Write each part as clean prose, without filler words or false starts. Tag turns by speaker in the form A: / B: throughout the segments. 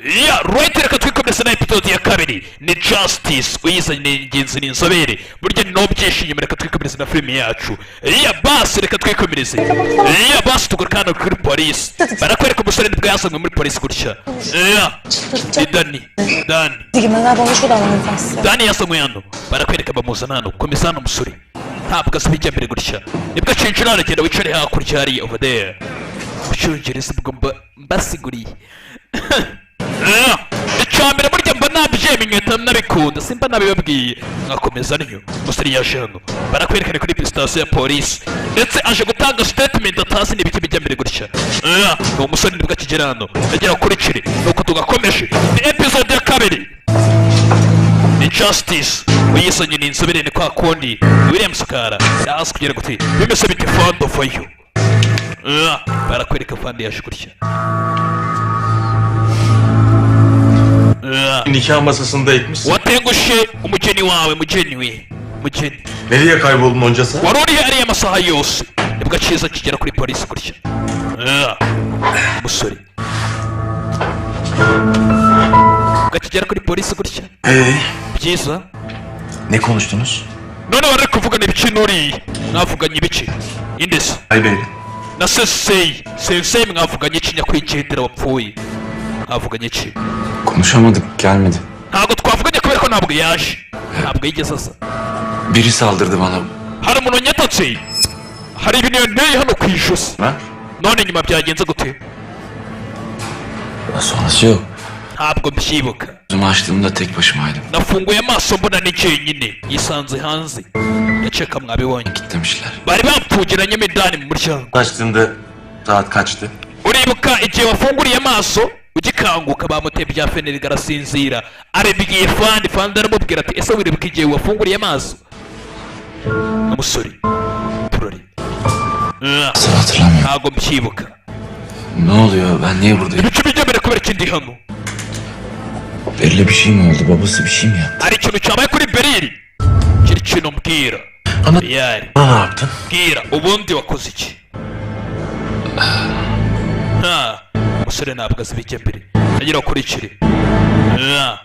A: Yeah, right, reka twikomereze na episode ya kabiri. Ni Justice uyizanye, ni ingenzi, ni inzobere, burya ni no byinshi. Reka twikomereze na filime yacu. Yeah, basi reka twikomereze. Yeah, basi tugaruka hano kuri polisi, barakwereka umusore nibwo yazanywe muri polisi gutya. Yeah, ni Dani, Dani.
B: 自己们那帮说到了发现。
A: Dani yazanywe hano, barakwereka bamuzana hano. Komeza hano, umusore ntabwo azi ibijya mbere gutya, nibwo acinjira, aragenda wicare hakurya hariya, over there. Mu Cyongereza ubwo mba mbasiguriye. Icya mbere burya mba nabyemeye, nkahita nabikunda, simba nabibabwiye nkakomeza niyo. Umusore yaje hano, barakwerekana kuri sitasiyo ya polisi, ndetse aje gutanga statement, atazi n'ibiki bijya mbere gutya. Ni umusore nibwo akigera hano, agera kurikire nuko tugakomeje. Ni episode ya kabiri, ni Justice uyisanye, ni inzobere, ni kwa kundi William Sukara yazi kugira guti bimeze bite fando for you. Barakwereka fandi yaje gutya.
C: Nikah masasında etmişsin.
A: Watengushe umugeni wawe, mugeni we, mugeni.
C: Nereye kayboldun onca saat?
A: Wari uri ariya masaha yose? Nibwo cyiza kigera kuri polisi gutya. Umusore nibwo akigera kuri polisi gutya.
C: Ee,
A: byiza.
C: Ne konuştunuz?
A: None wari kuvugana ibiki n'uriya? Mwavuganye ibiki indese?
C: Ay Bey'le.
A: Na sensei, sensei mwavuganye iki? Nyakwigendera wapfuye, mwavuganye iki?
D: Konuşamadık, gelmedi.
A: Ntabwo twavuganye kubera ko ntabwo yaje, ntabwo yigeze aza.
D: Biri saldırdı bana.
A: Hari umuntu wanyatatse, hari ibintu yanteye hano ku ijosi.
D: Ha?
A: None nyuma byagenze gute?
D: Sonrası yok.
A: Ntabwo mbyibuka.
D: Gözümü açtığımda tek başımaydım.
A: Nafunguye amaso mbona ni jyenyine, yisanze hanze, ndakeka mwabibonye.
D: Git demişler.
A: Bari bamfungiranyemo indani mu muryango.
C: Açtığında saat kaçtı?
A: Uribuka igihe wafunguriye amaso ugikanguka? Bamuteye bya feneri, arasinzira, arabibwiye fandi. Fandi aramubwira ati: "Ese wibuka igihe wafunguriye amaso?" Umusore turori.
D: Sıra hatırlamıyorum.
A: Ntabwo mbyibuka.
D: Ne oluyor? Ben niye buradayım?
A: Ibice bijya mbere kubera ikindi hano.
D: Beril'e bir şey mi oldu? Babası bir şey mi yaptı?
A: Hari ikintu cyabaye kuri Beriri? Kiri kintu mbwira.
C: Ama-
A: Yari.
C: Ne yaptın?
A: Bwira, ubundi wakoze iki? Ha, umusore ntabwo azi ibijya mbere, agira ukurikire. Ha,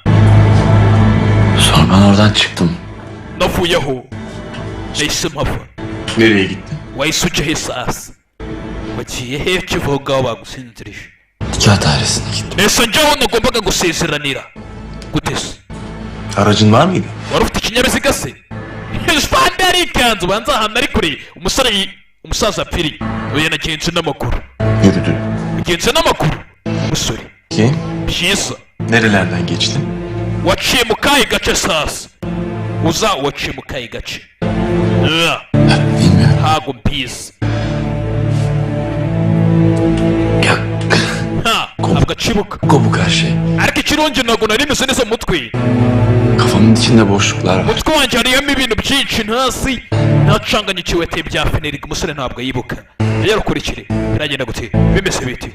D: Sonra ben oradan çıktım.
A: Navuyeho, nahise mpava.
C: Nereye gittin?
A: Wahise ujya he sasa? Wagiye he ukiva aho ngaho bagusinzirije?
D: Nikah dairesine gittim.
A: Nahise njyaho nagombaga gusezeranira. Gute se?
C: Aracın var mıydı?
A: Wari ufite ikinyabiziga se? Fande yarikanze, ubanza ahantu ari kure. Umusore umusaza apfiriye, uyu yanagenze n'amaguru.
C: Yürüdü.
A: Ugenze n'amaguru umusore.
C: Ki?
A: Byiza.
C: Nerelerden geçtin?
A: Waciye mu kahe gace sasa uza? Waciye mu kahe gace?
D: Bilmiyorum.
A: Ntabwo mbizi.
D: Ya
A: Ha, ntabwo acibuka.
D: kopuk her şey.
A: Ariko ikirungi ntabwo nari meze neza mu mutwe.
D: Kafamın içinde boşluklar var.
A: Umutwe wanjye hariyemo ibintu byinshi ntasi, ntacanganyikiwe te bya fenerika. Umusore ntabwo yibuka. Rero ukurikire, biragenda gute, bimeze biti?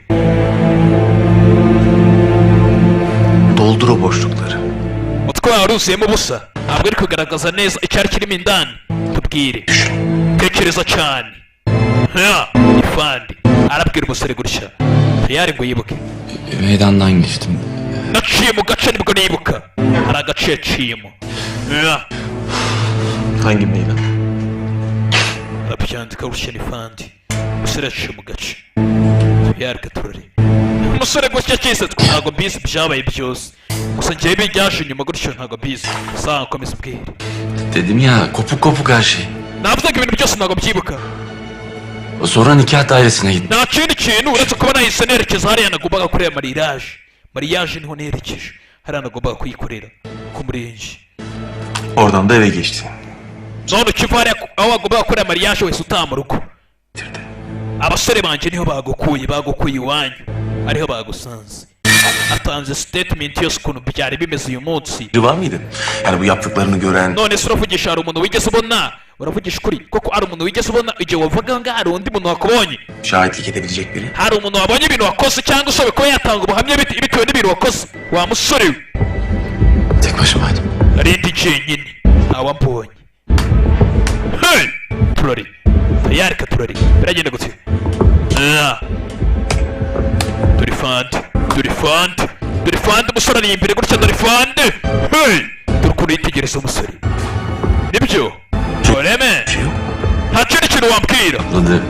C: Doldur o boşlukları.
A: Umutwe wawe waruzuyemo ubusa, ntabwo ari kugaragaza neza icyari kirimo indani. Tubwire, tekereza cyane. Ha, ifandi arabwira umusore gutya tayari ngo yibuke.
D: Meydandan geçtim.
A: Naciye mu gace, nibwo nibuka hari agace yaciyemo. Ya,
C: Hangi meydan?
A: Arabyandika gutya ni fandi. Umusore yaciye mu gace tayari gaturare. Umusore gutya cyese ntabwo mbizi byabaye byose, gusa njyewe byaje inyuma gutyo, ntabwo mbizi. Sawa, komeza ubwire.
D: Dedim ya, kopuk kopuk her şey.
A: Navuzaga ibintu byose ntabwo mbyibuka.
D: Sonra nikah dairesine gittim.
A: Nta kindi kintu uretse kuba nahise nerekeza hariya nagombaga gukorera mariage. Mariage niho nerekeje, hariya nagombaga kuyikorera ku murenge.
C: Oradan da eve geçtin.
A: None ukiva hariya aho wagombaga gukorera mariage wese utaha mu rugo.
C: Bitirdi.
A: Abasore banjye niho bagukuye, bagukuye iwanyu, ariho bagusanze. Atanze statement yose ukuntu byari bimeze uyu munsi.
C: Var mıydı? Yani bu yaptıklarını gören...
A: None se uravugisha, hari umuntu wigeze ubona? Uravugisha ukuri koko, hari umuntu wigeze ubona igihe wavuga ngo hari undi muntu wakubonye?
C: ...şahitlik edebilecek biri.
A: Hari umuntu wabonye ibintu wakoze cyangwa ushoboye kuba yatanga ubuhamya bitewe n'ibintu wakoze, wa musore we?
D: Tek başımaydım.
A: Nari ndi jyenyine, ntawambonye. Hey! Turari tayari katurari, biragenda gute? Ah. Turi fandi, turi fandi. Dore fande, umusore ari imbere gutya. Dore fande, hey, dore ukuntu yitegereza umusore. Nibyo oreme?
D: Bir şey yok.
A: Nta kindi kintu wambwira?
D: Hadi.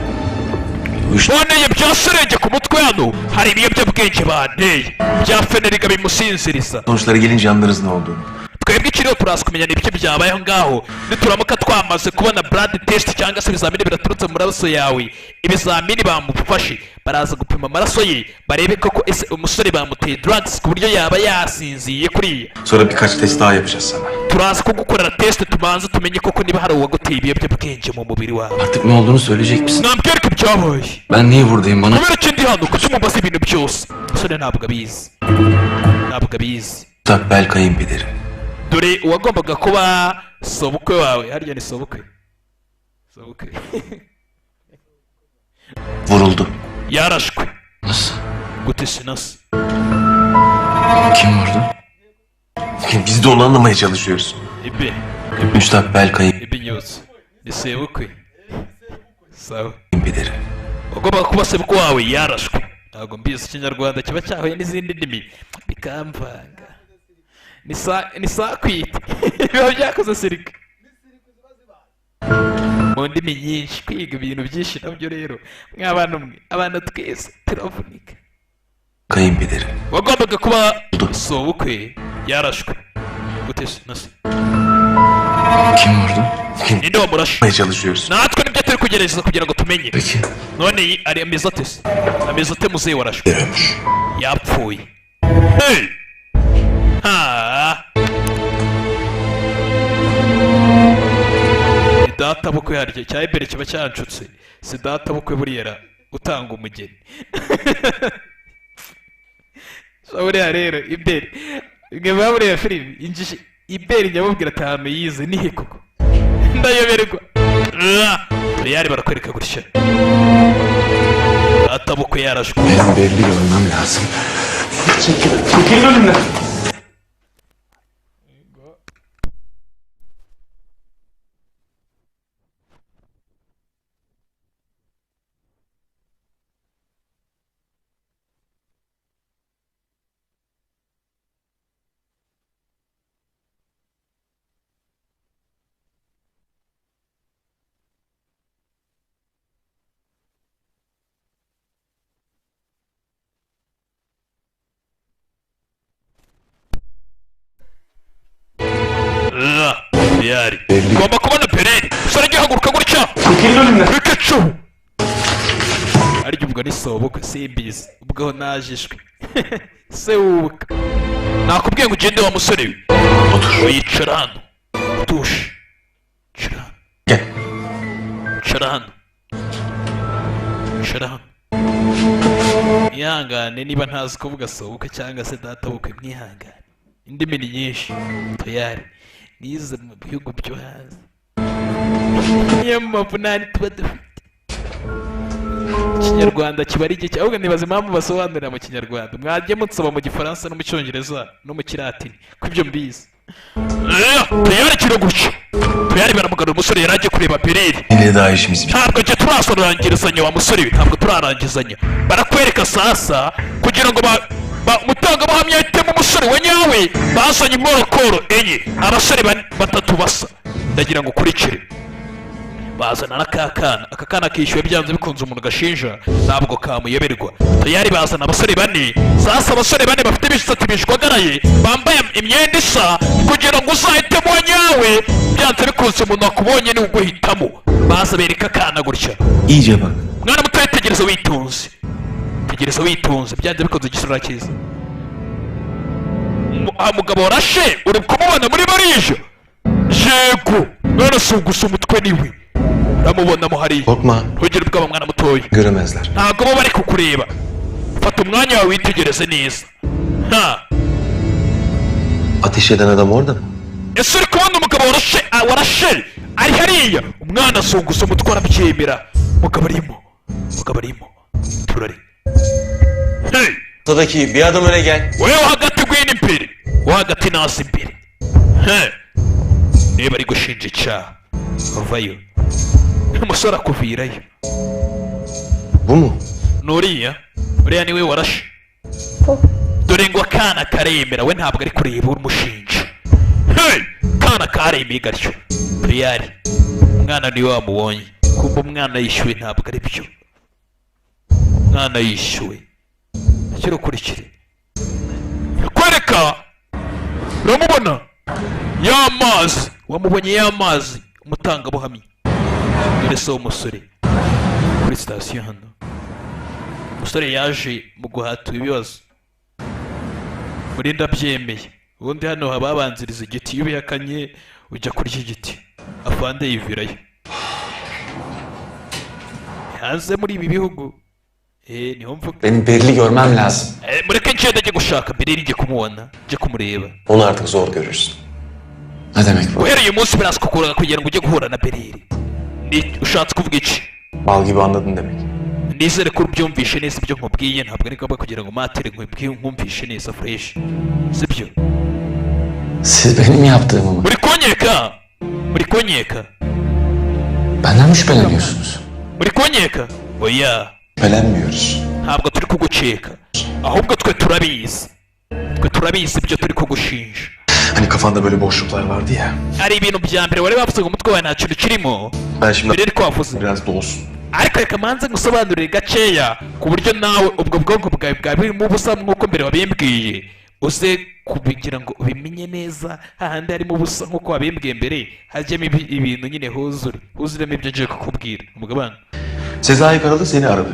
D: Bu iş
A: Boneye bya serenge ku mutwe hano hari ibiyobyabwenge banteye bya Phenergan bimusinziriza.
C: Sonuçları gelince anlarız ne olduğunu.
A: Twebwe ikiriho turaza kumenya n'ibiki byabaye aho ngaho nituramuka twamaze kubona blood test cyangwa se ibizamini biraturutse mu maraso yawe. Ibizamini bamufashe, baraza gupima amaraso ye barebe koko ese umusore bamuteye drugs ku buryo yaba yasinziye kuriya.
C: Sonra birkaç test daha yapacağız sana.
A: Turaza kugukorera test, tubanze tumenye koko niba hari uwaguteye ibiyobyabwenge mu mubiri wawe.
D: Artık ne olduğunu söyleyecek misin?
A: Mwambwire ko ibyabaye.
D: Ben niye buradayım bana?
A: Kubera iki ndi hano? Kuki mubaza ibintu byose? Umusore ntabwo abizi, ntabwo abizi.
C: Müstakbel kayınpederim.
A: Dore uwagombaga kuba sobukwe wawe, harya ni sobukwe, sobukwe.
C: Vuruldu.
A: Yarashwe.
D: Nasıl?
A: Gute se? Nasıl?
D: Kim vurdu?
C: Biz de onu anlamaya çalışıyoruz.
A: Ibe.
C: Müstakbel
A: Ibinyotso ni sebukwe, sawa.
C: kayınpederim.
A: Ugomba kuba sebukwe wawe yarashwe. Ntabwo mbizi, ikinyarwanda kiba cyahuye n'izindi ndimi bikamvanga. Ni sa kwita biba byakoze sirika mu ndimi nyinshi. Kwiga ibintu byinshi nabyo rero, mw'abana mwe, abana twese turavunika.
C: Kayınpederim.
A: Wagombaga kuba sobukwe yarashwe. Gute se? Nasıl?
D: Kim vurdu?
A: Ninde wamurashe?
C: Anlamaya çalışıyoruz.
A: Natwe nibyo turi kugerageza kugira ngo tumenye.
D: Peki.
A: None iyi ari ameze ate se? Ameze ate muzehe warashwe?
D: Ölmüş.
A: Yapfuye. Hey! Ha! Ni data bukwe harya cya imbere kiba cyanshutse. Si data bukwe buriya utanga umugeni? So buriya rero imbere mwe muba mureba filimi injiji, imbere nyamubwira ati ahantu yize nihe koko ndayoberwa. Reyari barakwereka gutya data bukwe yarashwe.
D: Benim belli görmem lazım.
E: Çekilin önümden.
A: Reyari ugomba kubona pereri umusore agihaguruka gutya.
E: Çekilin önümden.
A: Pikachu arya ubwo ni sobukwe, simbizi ubwo najishwe se wubukwe. Nakubwiye ngo ugende wa musore we.
C: Otur.
A: Yicara hano utuje, icara hano.
C: Gel.
A: Icara hano, icara hano. Mwihangane niba ntazi kuvuga sobukwe cyangwa se data bukwe, mwihangane, indimi ni nyinshi. Toyari nize mu bihugu byo hanze, niyo mpamvu nta tuba dufite ikinyarwanda kiba ari gike. Ahubwo nibaza impamvu basobanurira mu kinyarwanda, mwajya munsaba mu gifaransa no mu cyongereza no mu kilatini ko ibyo mbizi. Tayari kiro gutya, tayari baramugarura. Umusore yari agiye kureba Pereri.
C: Yine daha işimiz bitmedi.
A: Ntabwo njye turarangizanya wa musore we, ntabwo turarangizanya. Barakwereka sasa kugira ngo umutangabuhamya ahitemo umusore wa nyawe, bazanye inkorokoro enye, abasore batatu basa. Ndagira ngo ukurikire. Bazana n'aka kana, aka kana kishyuwe byanze bikunze, umuntu gashinja ntabwo kamuyoberwa. Tayari bazana abasore bane. Sasa abasore bane bafite ibisatsi bishwagaraye, bambaye imyenda isa, kugira ngo uzahitemo uwa nyawe. Byanze bikunze umuntu wakubonye ni uguhitamo. Baza bereka akana gutya.
C: İyice bak.
A: Mwana muto, tegereza witonze, tegereza witonze. Byanze bikunze igisura cyiza. Mugabo warashe uri kumubona muri barije? Yego none si ugusa umutwe niwe uramubonamo hariya.
C: Korkma.
A: Ntugire ubwoba mwana mutoya.
C: Göremezler.
A: Ntabwo bo bari kukureba, fata umwanya wawe witegereze neza ha.
C: Ateş eden adam orada mı?
A: Ese uri kubona umugabo warashe? Warashe ari hariya. Umwana azunguza umutwe arabyemera, umugabo arimo, umugabo arimo turari. Hey!
C: Ortadaki bir adım öne gel.
A: Wowe wo hagati ngwino imbere, wo hagati naza imbere. He! Niba ari gushinja icyaha vayo, umusore akuvirayo.
C: Bu mu?
A: Nuriya, uriya niwe warashe.
B: Bu.
A: Dore. Dore ngo akana karemera, we ntabwo ari kureba umushinja. Hey! Kana karemeye gatyo riyari, umwana niwe wamubonye. Kumva umwana yishyuwe, ntabwo ari byo, umwana yishyuwe. Ukurikire kwereka, uramubona y'amazi, wamubonye y'amazi, umutangabuhamya. Dore se w'umusore kuri sitasiyo hano. Umusore yaje mu guhatura ibibazo muri ndabyemeye. Ubundi hano haba habanziriza igiti, iyo ubihakanye ujya kurya igiti. Afande yivirayo hanze muri ibi bihugu, niho mvuga.
F: Benim Beril'i görmem lazım.
A: Mureke ngende njye gushaka Berili, njye kumubona, njye kumureba.
C: Onu artık zor görürsün.
F: Ne demek bu?
A: Guhera uyu munsi biraza kukugora kugira ngo ujye guhura na Berili. Ni ushatse kuvuga iki?
C: Bal gibi anladın demek.
A: Nizere ko ubyumvishe neza ibyo nkubwiye. Ntabwo ari ngombwa kugira ngo matire nkubwiye, nkumvishe neza fresh, sibyo?
F: Siz benim yaptığımı mı?
A: Muri kunyeka, muri kunyeka.
F: Benden mi şüpheleniyorsunuz?
A: Muri kunyeka? Oya.
C: Şüphelenmiyoruz.
A: Ntabwo turi kuguceka, ahubwo twe turabizi, twe turabizi ibyo turi kugushinja.
C: Hani kafanda böyle boşluklar vardı ya.
A: Hari ibintu bya mbere wari wavuze ngo umutwe wawe nta kintu kirimo.
C: Ben şimdi
A: Mbere ariko wavuze
C: biraz dolsun.
A: Ariko reka manze ngusobanurire gakeya, ku buryo nawe ubwo bwonko bwawe bwaba burimo ubusa nk'uko mbere wabimbwiye, uze kubigira ngo ubimenye neza. Hahandi harimo ubusa nk'uko wabimbwiye mbere, hajyemo ibintu nyine, huzure, huzuremo ibyo ngiye kukubwira umugabane.
C: Sezai Karalı seni aradı.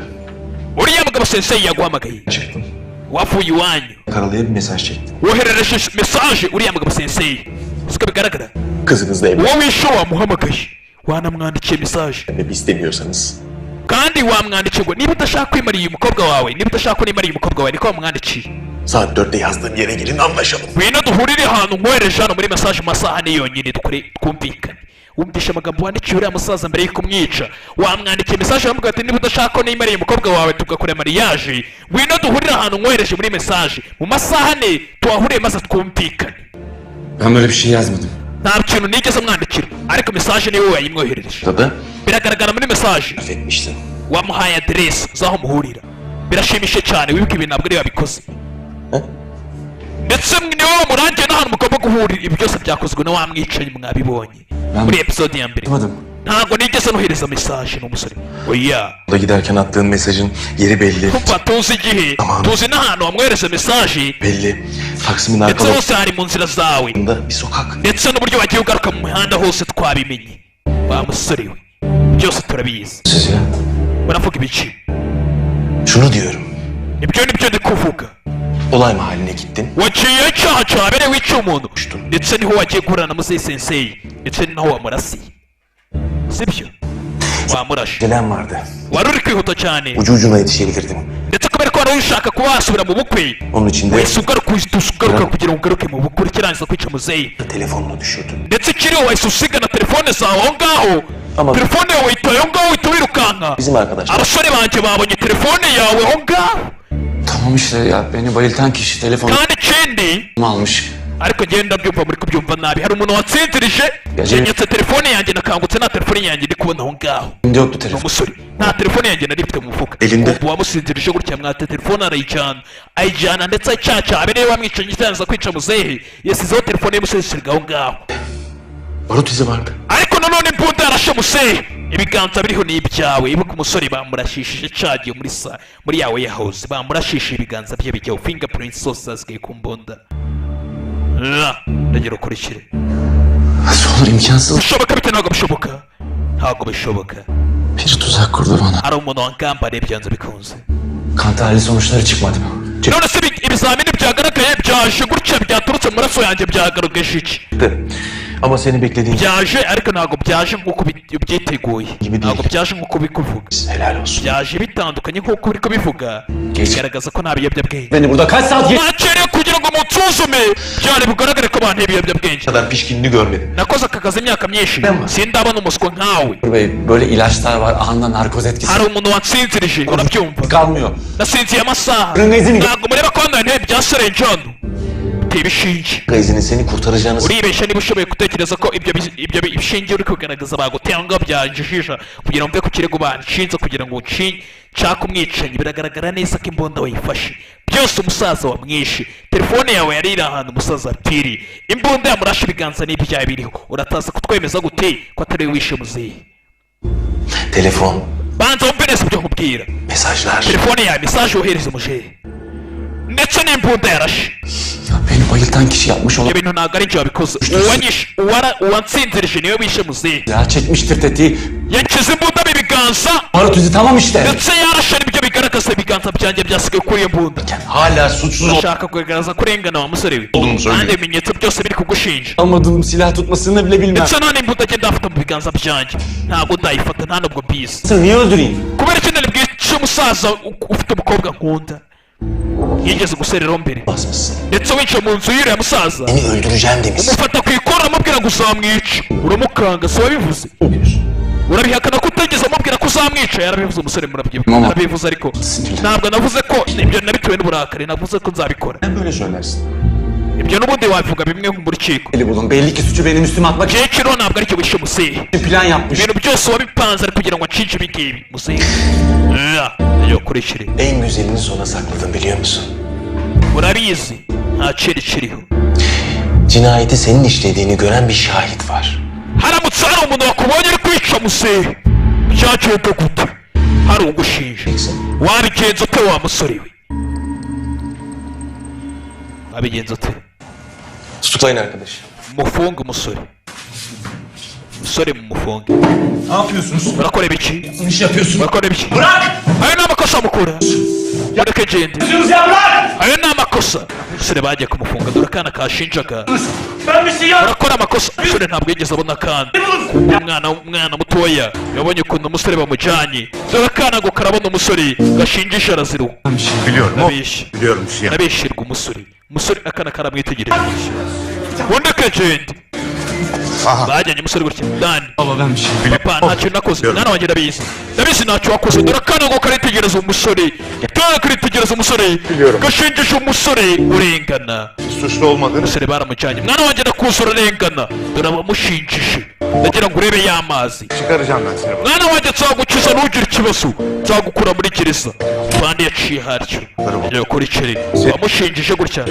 A: Uriya mugabo sensei yaguhamagaye.
C: Çıktın.
A: Wavuye iwanyu.
C: Karalı'ya bir mesaj çektin.
A: Woherereje message uriya mugabo sensei, siko bigaragara?
C: Kızınızla
A: Uwo wishe wamuhamagaye, wanamwandikiye message.
C: Evlenmemi istemiyorsanız
A: Kandi wamwandikiye ngo niba udashaka kwimariye umukobwa wawe, niba udashaka ko nimariye umukobwa wawe, niko wamwandikiye.
C: Saat 4'te yazdığım yere gelin, anlaşalım.
A: Ngwino duhurire ahantu nkohereje hano muri message mu masaha 4 yonyine, dukore twumvikane. Wumvishe amagambo wandikiye uriya musaza mbere yo kumwica? Wamwandikiye message, wamubwira ati niba udashaka ko nimariye umukobwa wawe tugakora mariage, ngwino duhurire ahantu nkohereje muri message mu masaha 4, tuhahurire maze twumvikane.
F: Ben böyle bir şey yazmadım.
A: Nta kintu nigeze mwandikira, ariko message niwe wayimwoherereje.
C: Tadı
A: Biragaragara muri message.
C: Affetmiştin.
A: Wamuhaye aderesi z'aho muhurira. Birashimishije cyane. Wibuke ibintu ntabwo ari wabikoze, ndetse niwe wamurangiye n'ahantu mugomba guhurira. Ibi byose byakozwe na wa mwicanyi, mwabibonye muri episode ya mbere.
F: Yazmadım.
A: Ntabwo nigeze nohereza message n'umusore, oya.
C: Da giderken attığın mesajın yeri belli.
A: Kumva, tuzi igihe,
C: Aman.
A: Tuzi n'ahantu wamwohereza message.
C: Belli. Taksim'in
A: Ndetse
C: arka
A: hose hari mu nzira zawe.
C: noktasında bir sokak.
A: Ndetse n'uburyo wagiye ugaruka mu mihanda hose twabimenye. Wa musore we, byose turabizi.
F: Siz ya.
A: Muravuga ibiki?
C: Şunu diyorum.
A: Ibyo nibyo ndi kuvuga.
C: Olay mahalline gittin.
A: Waciye icyaha cyabereye, wica umuntu, ndetse niho wagiye guhura na muzehe sensei, ndetse ni naho wamurasiye, sibyo? Wamurashe.
C: Gelen vardı.
A: Wari uri kwihuta cyane.
C: Ucu ucuna yetişebilirdin.
A: Ndetse kubera ko wari ushaka kuba wasubira mu bukwe,
C: Onun için de
A: wahise ugaruka, uhita ugaruka kugira ngo ugaruke mu bukwe ukirangiza kwica muzehe.
C: Telefonunu düşürdün.
A: Ndetse ikiriho, wahise usigana telefone zawe aho ngaho.
C: Ama-
A: Telefone yawe wayitaye aho ngaho, uhita wirukanka.
C: Bizim arkadaşlar.
A: Abasore banjye babonye telefone yawe aho ngaho.
F: Tamam işte ya, beni bayıltan kişi telefonu
A: Kandi ikindi,
F: almış.
A: Ariko ngenda ndabyumva, muri kubyumva nabi. Hari umuntu watsindirije,
F: Yaje-
A: yanyatse telefone yanjye, nakangutse nta telefone yanjye ndi kubona aho ngaho.
F: Elimde yoktu
A: Ni
F: telefon.
A: umusore, nta telefone yanjye nari mfite mu mufuka.
C: Elinde.
A: Ubu wamusinzirije gutya, mwate telefone arayijyana, ayijyana, ndetse cyaca abereye wamwicanyi cyanza kwica muzehe, yasizeho telefone ye aho ngaho.
C: Barut izi vardı.
A: Ariko nanone imbunda yarashe muzehe, ibiganza biriho ni ibyawe. Ibuka, umusore bamurashishije cagiye muri sa muri yawe ya house, bamurashishije ibiganza bye bijyaho fingerprints zose zasigaye ku mbunda. La, ndagira ukurikire.
F: Nasıl olur, imkansız.
A: Bishoboka bite? Ntabwo bishoboka, ntabwo bishoboka.
F: Biri tuzak kurdu bana.
A: Hari umuntu wangambariye byanze bikunze.
F: Kan tahlili sonuçları çıkmadı mı?
A: None se ibizamini byagaragaye, byaje gutya, byaturutse mu maraso yanjye, byagaragaje iki?
C: Ama seni beklediğin
A: Byaje, ariko ntabwo byaje nk'uko byiteguye.
C: Gibi değil.
A: Ntabwo byaje nk'uko bikuvuga.
C: Helal olsun.
A: Byaje bitandukanye nk'uko uri kubivuga, bigaragaza ko nta biyobyabwenge.
F: Beni burada kaç saat
A: Nakereye kugira ngo munsuzume, byari bugaragare ko banteye ibiyobyabwenge.
C: Kadar pişkinliğini görmedim.
A: Nakoze aka kazi imyaka myinshi,
C: Ama-
A: sindabona umuswa nkawe.
F: Bey, böyle ilaçlar var, anında narkoz etkisi
A: Hari umuntu watsinzirije, urabyumva?
F: kalmıyor.
A: Nasinziye amasaha.
F: Rengezini-
A: Ntabwo mureba ko hano intebe bya serenje, hano biteye ibishinge.
C: Gazinin seni kurtaracağını
A: Uribeshya niba ushoboye gutekereza ko ibyo bishinge uri kugaragaza baguteye aho ngaho byanjijisha kugira ngo mve ku kirego banshinze, kugira ngo Nshaka umwicanyi. Biragaragara neza ko imbunda wayifashe, byose umusaza wamwishe, telefone yawe yari iri ahantu umusaza apfiriye, imbunda yamurashe ibiganza n'ibyaha biriho. Urataza kutwemeza gute ko atari we wishe muzehe?
C: Telefon,
A: Banza wumve neza ibyo nkubwira.
C: Mesajlar.
A: Telefone yawe, message wohereza muzehe, ndetse n'imbunda yarashe.
F: Ya beni bayıltan kişi yapmış
A: Ibyo
F: olabilir.
A: bintu ntabwo ari njye wabikoze. Uwanyishe, uwansinzirije niwe wishe muzehe.
F: Ya çekmiştir tetiği.
A: Yakize imbunda mu biganza.
F: Barut izi tamam işte.
A: Ndetse yarashe, nibyo bigaragaza, ibiganza byanjye byasigaye kuri iyo mbunda.
C: Hala suçsuz
A: Urashaka kugaragaza kurengana, wa musore we,
C: olduğunu söylüyor.
A: kandi ibimenyetso byose biri kugushinja.
F: Almadığım silah tutmasını bile bilmem.
A: Ndetse nta n'imbunda agenda afata mu biganza byanjye, ntabwo ndayifata, nta nubwo mbizi.
F: Niye öldüreyim?
A: Kubera iki nari bwice umusaza ufite umukobwa nkunda, yigeze gusereraho mbere?
C: Basmışsın.
A: Ndetse winjiye mu nzu y'uriya musaza,
C: Seni öldüreceğim demişsin.
A: umufata ku ikora, amubwira ngo uzamwica, uramukanga. Si wabivuze? Urabihakana ko utigeze amubwira ko uzamwica? Yarabivuze umusore, murabyibuka?
F: Mama.
A: Yarabivuze, ariko
F: Sinirlendim.
A: ntabwo navuze ko ibyo nabitewe n'uburakari, navuze ko nzabikora.
C: Neden böyle söylersin?
A: Ibyo n'ubundi wabivuga bimwe mu rukiko.
F: Eli bulun. Belli ki suçu benim üstüme atmak için
A: Kecuru ntabwo aricyo wishe muzehe.
F: plan yapmış.
A: Ibintu byose wabipanze ari kugira ngo nshinje ibi ngibi muzehe. Yo kurikire.
C: En güzelini sona sakladım, biliyor musun?
A: Urabizi, nta ceri kiriho.
C: Cinayeti senin işlediğini gören bir şahit var.
A: Haramutse hari umuntu wakubonye uri kwica muzehe, byagenda gute? Hari ugushinja, wabigenza ute, wa musore we? Wabigenza ute?
C: Tutuklayın arkadaşı.
A: Mufunge umusore, umusore mumufunge.
E: Ne yapıyorsunuz?
A: Murakora ibiki?
E: İş yapıyorsun.
A: Murakora ibiki?
E: Bırak!
A: Ayo ni amakosa mukura, mureke gende.
E: Yapıyorsunuz ya, bırak!
A: Ayo ni amakosa. Umusore bagiye kumufunga. Dore akana kashinjaga.
E: Ben bir şey yapmadım.
A: Urakora amakosa. Umusore ntabwo yigeze abona akana. Umwana mutoya yabonye ukuntu umusore bamujyanye. Dore akana ngo karabona umusore gashinjisha, araziruka.
G: Biliyorum.
A: Nabishe.
G: Biliyorum bir şey.
A: Nabishirwa umusore, umusore akana karamwitegereje, undi akagenda. Bajyanye umusore gutya dani.
E: Baba, ben bir şey.
A: Papa, ntacyo nakoze. Mwana wanjye, ndabizi, ndabizi, ntacyo wakoze. Dore akana ngo karitegereza umusore, kana karitegereza umusore gashinjisha umusore urengana.
G: Suçlu olmadığını
A: Umusore baramujyanye. Mwana wanjye, ndakuzi, urarengana. Dore abamushinjije, ndagira ngo urebe y'amazi.
G: Çıkaracağım ben seni.
A: Mwana wanjye, nzagukiza, ntugire ikibazo, nzagukura muri gereza. Fandi yaciye haryo yakurikire wamushinjije gutya.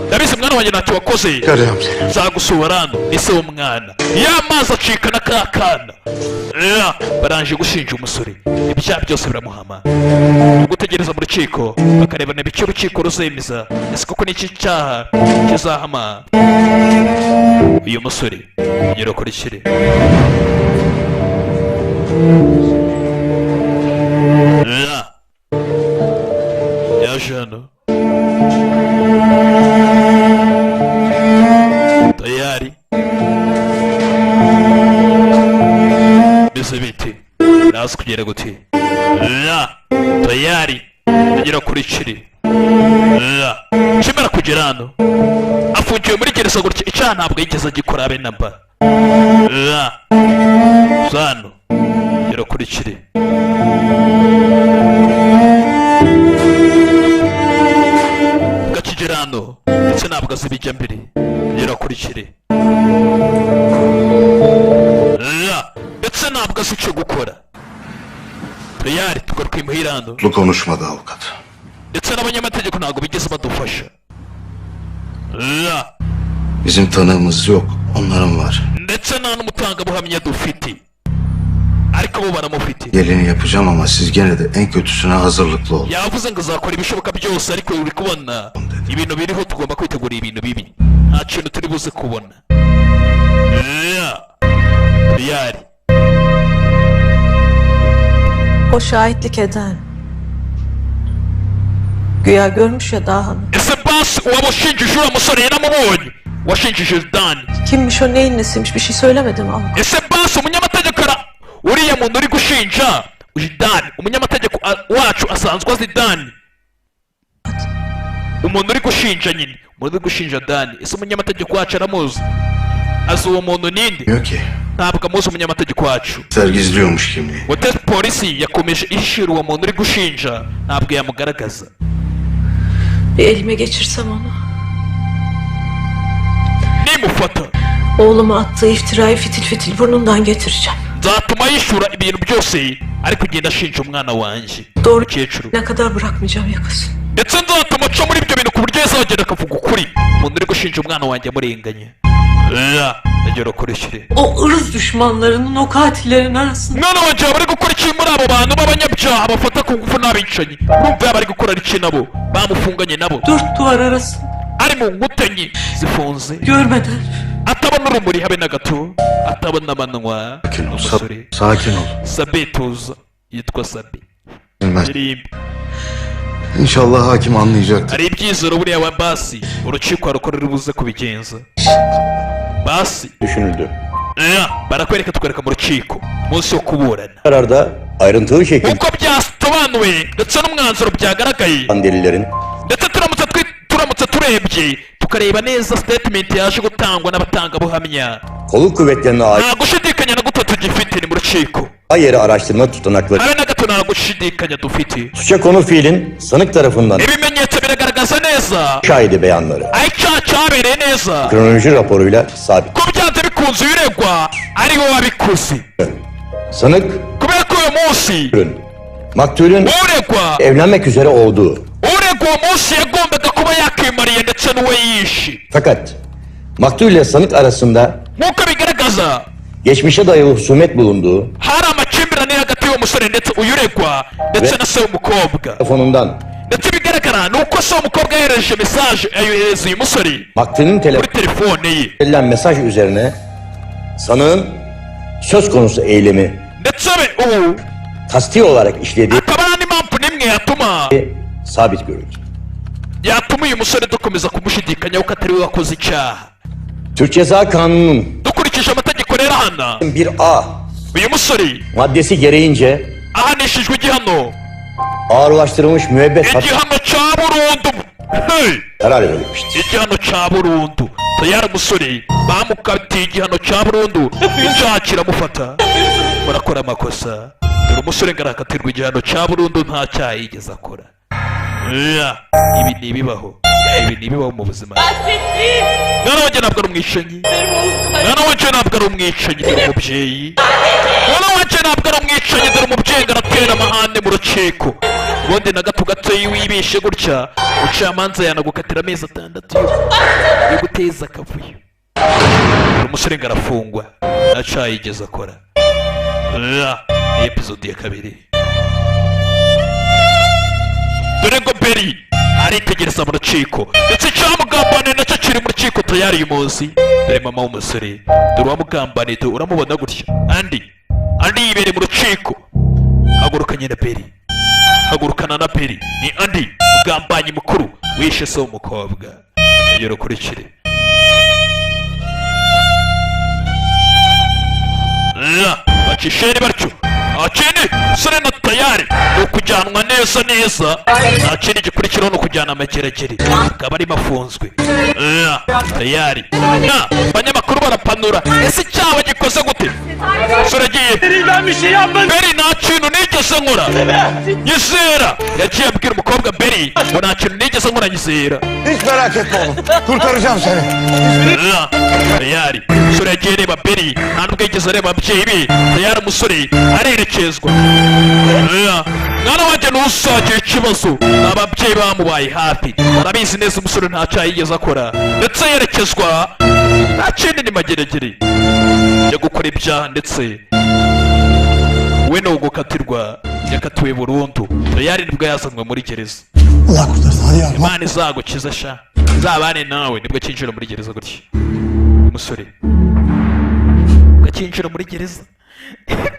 A: Ndabizi mwana wanjye, ntacyo wakoze.
G: Çıkaracağım seni.
A: Nzagusura hano. Ni se w'umwana, ya mazi acika na ka kana. Ya, barangije gushinja umusore, ibyaha byose biramuhama. Gutegereza mu rukiko bakareba niba icyo urukiko ruzemeza, ese koko n'iki cyaha kizahama uyu musore. Nyirakurikire ya yaje hano tayari. Bise biti nazi kugera guti ya tayari agera kuri kiri ya kimara kugera hano, afungiwe muri gereza gutya. Icyaha ntabwo yigeze agikora abe namba ya zano gera kuri kiri gakigera hano, ndetse ntabwo azi ibijya mbere. Gera kuri kiri ya, ndetse ntabwo azi icyo gukora. Tayari tugaruka imuhira hano.
G: Mutlu konuşmadı avukat.
A: Ndetse n'abanyamategeko ntabwo bigeze badufasha ya.
G: Bizim tanığımız yok. Onların var.
A: Ndetse nta n'umutangabuhamya dufite, ariko bo baramufite.
G: Geleni yapacağım ama siz gene de en kötüsüne hazırlıklı olun.
A: Yavuze ngo azakora ibishoboka byose, ariko uri kubona ibintu biriho, tugomba kwitegura ibintu bibi, nta kintu turi buze kubona. Ya. Tayari.
H: O şahitlik eden. Güya görmüş ya Daha'nı.
A: Ese basi uwabashinjije uriya musore yaramubonye, washinjije Dani?
H: Kimmiş o, neyin nesiymiş, bir şey söylemedi mi avukat?
A: Ese basi umunyamategeko ara uriya muntu uri gushinja Dani, umunyamategeko wacu asanzwe azi Dani, umuntu uri gushinja nyine, umuntu uri gushinja Dani, ese umunyamategeko wacu aramuzi? Azi uwo muntu ninde?
G: Diyor ki
A: Ntabwo amuzi umunyamategeko wacu.
G: Ser gizliyormuş kimliği.
A: Wote polisi yakomeje ishira uwo muntu uri gushinja, ntabwo yamugaragaza.
H: Bir elime geçirsem onu.
A: Nimufata,
H: Oğluma attığı iftirayı fitil fitil burnundan getireceğim.
A: Nzatuma yishyura ibintu byose ari kugenda ashinja umwana wanjye.
H: Doğru.
A: Umukecuru.
H: Ne kadar bırakmayacağım yakasını.
A: Ndetse nzatuma aca muri ibyo bintu ku buryo yazagenda akavuga ukuri, umuntu uri gushinja umwana wanjye amurenganya. Agera ukurikire.
H: O ırz düşmanlarının, o katillerin arasında.
A: Umwana wanjye yaba ari gukora iki muri abo bantu b'abanyabyaha bafata ku ngufu n'abicanyi? Urumva yaba ari gukora iki nabo bamufunganye nabo?
H: Dört duvar arasında.
A: Ari mu nkuta enye zifunze.
H: Görmeden.
A: Atabona urumuri habe na gato, atabona amanywa.
G: Sakin ol.
A: Umusore.
G: Sakin ol.
A: Sabe, tuza, yitwa Sabe.
G: Bilmez.
A: Irimbi.
G: İnşallah hakim anlayacaktır.
A: Hari ibyizero buriya wa basi urukiko rukora ruri buze kubigenza basi.
I: Düşünüldü.
A: Barakwereka, tukwereka mu rukiko umunsi wo kuburana.
I: Kararda ayrıntılı şekilde
A: Uko byasobanuwe ndetse n'umwanzuro byagaragaye,
I: delillerin
A: ndetse turamutse turebye, tukareba neza statement yaje gutangwa n'abatangabuhamya,
I: kolluk kuvvetlerine ait
A: nta gushidikanya na guto tugifite. Ni mu rukiko.
I: yeri araştırma tutanakları
A: Habe na gato nta gushidikanya dufite.
I: suça konu fiilin sanık tarafından
A: Ibimenyetso biragaragaza neza
I: şahidi beyanları
A: aho icyaha cyabereye neza,
I: kronoloji raporuyla sabit.
A: ko byanze bikunze uregwa ari we wabikoze.
I: Sanık
A: Kubera ko uyu munsi
I: maktulün
A: uregwa
I: evlenmek üzere olduğu
A: uregwa uwo munsi yagombaga kuba yakimariye ndetse n'uwo yishe,
I: fakat maktul ile sanık arasında
A: nk'uko bigaragaza
I: geçmişe dayalı husumet bulunduğu
A: hari amakimbirane hagati y'uwo musore ndetse uyuregwa ndetse na se w'umukobwa,
I: telefonundan
A: ndetse ibigaragara ni uko se w'umukobwa yohereje message, ayohereza uyu musore
I: maktulün
A: kuri telefone ye,
I: verilen mesaj üzerine sanığın söz konusu eylemi
A: ndetse be ubu
I: kasti olarak işlediği
A: akaba nta n'impamvu n'imwe yatuma
I: sabit görüldü.
A: yatuma uyu musore dukomeza kumushidikanyaho ko atari we wakoze icyaha.
I: Türk Ceza Kanunu'nun
A: Dukurikije amategeko rero ahana
I: 1A
A: uyu musore
I: maddesi gereğince
A: ahanishijwe igihano
I: ağırlaştırılmış müebbet hapis
A: igihano cya burundu. Hey!
I: karar verilmiştir.
A: Igihano cya burundu. Tayari umusore bamukatiye igihano cya burundu, icyaha kiramufata. Murakora amakosa. Dore umusore ngo arakatirwa igihano cya burundu, nta cyaha yigeze akora. Yeah, ibi ni ibibaho, ibi ni ibibaho mu buzima. Mwana wanjye ntabwo ari umwicanyi, mwana wanjye ntabwo ari umwicanyi, dore umubyeyi. Mwana wanjye ntabwo ari umwicanyi. Dore umubyeyi ngo aratera amahane mu rukiko. Ubundi na gato gato iyo wibishe gutya, umucamanza yanagukatira amezi 6 yo guteza akavuyo. Dore umusore ngo arafungwa, nta cyaha yigeze akora. Yeah, ni episode ya kabiri. Dore ngo Beri aritegereza mu rukiko, ndetse icyamugambaniye nacyo kiri mu rukiko tayari uyu munsi. Dore mama w'umusore, dore uwamugambaniye, dore uramubona gutya. Andi Andi yibereye mu rukiko, hagurukanye na Beri, hagurukana na Beri. Ni Andi, mugambanyi mukuru wishe se w'umukobwa. Iyo ukurikire. Bacisheni batyo, nta kindi. Sore na tayari ni ukujyanwa neza neza, nta kindi gikurikiraho, ni ukujyana amageragere, akaba arimo afunzwe. Tayari na abanyamakuru barapanura. Ese icyaha gikoze gute? Sore agiye.
E: Ben bir şey yapmadım.
A: Beri, nta kintu nigeze nkora, nyizera. Yagiye abwira umukobwa Beri ngo nta kintu nigeze nkora, nyizera.
G: Hiç merak etme oğlum. Kurtaracağım seni.
A: Tayari umusore yagiye areba Beri, nta nubwo yigeze areba ababyeyi be. Tayari umusore arerekezwa. Mwana wanjye, ntuzagire ikibazo, ni ababyeyi bamubaye hafi, barabizi neza umusore nta cyaha yigeze akora. Ndetse yerekezwa, nta kindi, ni mageregere yo gukora ibyaha, ndetse we ni ugukatirwa, yakatiwe burundu. Tayari nibwo yazanwe muri gereza.
J: Allah kurtarsın hadi ya.
A: Imana izagukiza sha, izabane nawe. Nibwo akinjira muri gereza gutya umusore, akinjira muri gereza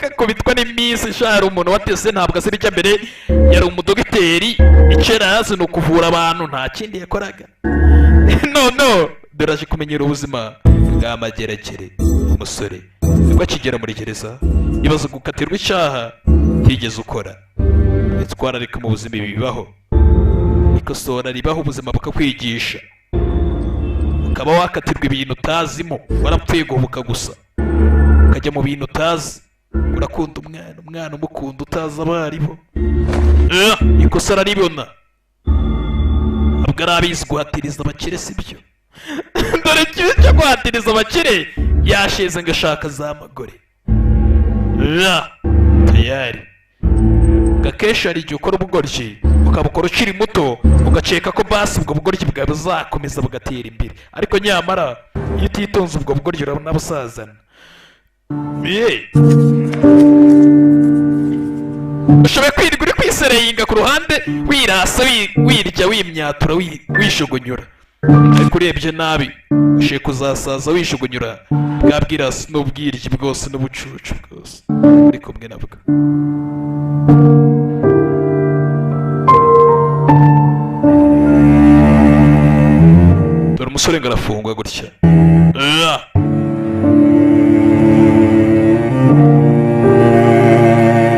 A: kakubitwa n'iminsi sha. Hari umuntu watese, ntabwo azi icya mbere, yari umudogiteri, icyo yari azi ni ukuvura abantu, nta kindi yakoraga. No no, dore aje kumenyera ubuzima bwa mageregere. Umusore nibwo akigera muri gereza, ibaze gukatirwa icyaha ntigeze ukora. Itwararika mu buzima, ibi bibaho, ikosora ribaho, ubuzima bukakwigisha, ukaba wakatirwa ibintu utazimo, warapfuye guhubuka gusa ukajya mu bintu utazi. Urakunda umwana, umwana umukunda utazi abo aribo. Ikosa araribona, ntabwo ari abizi guhatiriza abakire, si byo. Dore ikibi cyo guhatiriza abakire, yashize ngo ashaka za magore. Ya tayari. Akenshi hari igihe ukora ubugoryi, ukabukora ukiri muto, ugakeka ko basi ubwo bugoryi bwawe buzakomeza bugatera imbere, ariko nyamara iyo utitonze ubwo bugoryi urabona busazana. Ye, ushoboye kwirirwa uri kwisereyinga ku ruhande, wirasa, wirya, wimyatura, wishugunyura, ariko urebye nabi ushoboye kuzasaza wishugunyura bwa bwirasi n'ubwiryi bwose n'ubucucu bwose uri kumwe nabwo. Dore umusore ngo arafungwa gutya. Ah!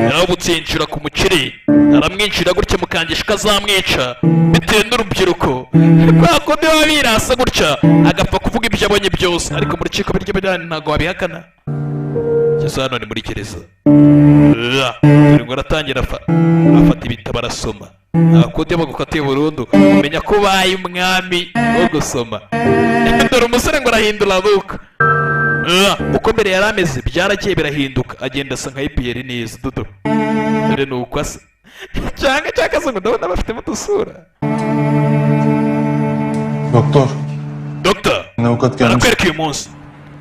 A: Yarabutsinjira ku mukire, aramwinjira gutya, mukangisha ko azamwica bitewe n'urubyiruko kwa kundi baba birasa gutya, agapfa kuvuga ibyo abonye byose, ariko mu rukiko biryo bijyanye ntabwo wabihakana. Ngeze hano ni muri gereza. Ah! Dore ngo aratangira afata ibitabo arasoma. Nta kundi bagukatiye burundu umenya ko ubaye umwami wo gusoma. Dore umusore ngo arahindura abuka. Ah, uko mbere yari ameze byaragiye birahinduka, agenda asa nka ipiyeri neza dudo. Dore ni uko asa cyangwa se ngo ndabona bafitemo udusura.
E: Doktor.
A: Dr.
E: Avukat gelmiş.
A: Barakwereka uyu munsi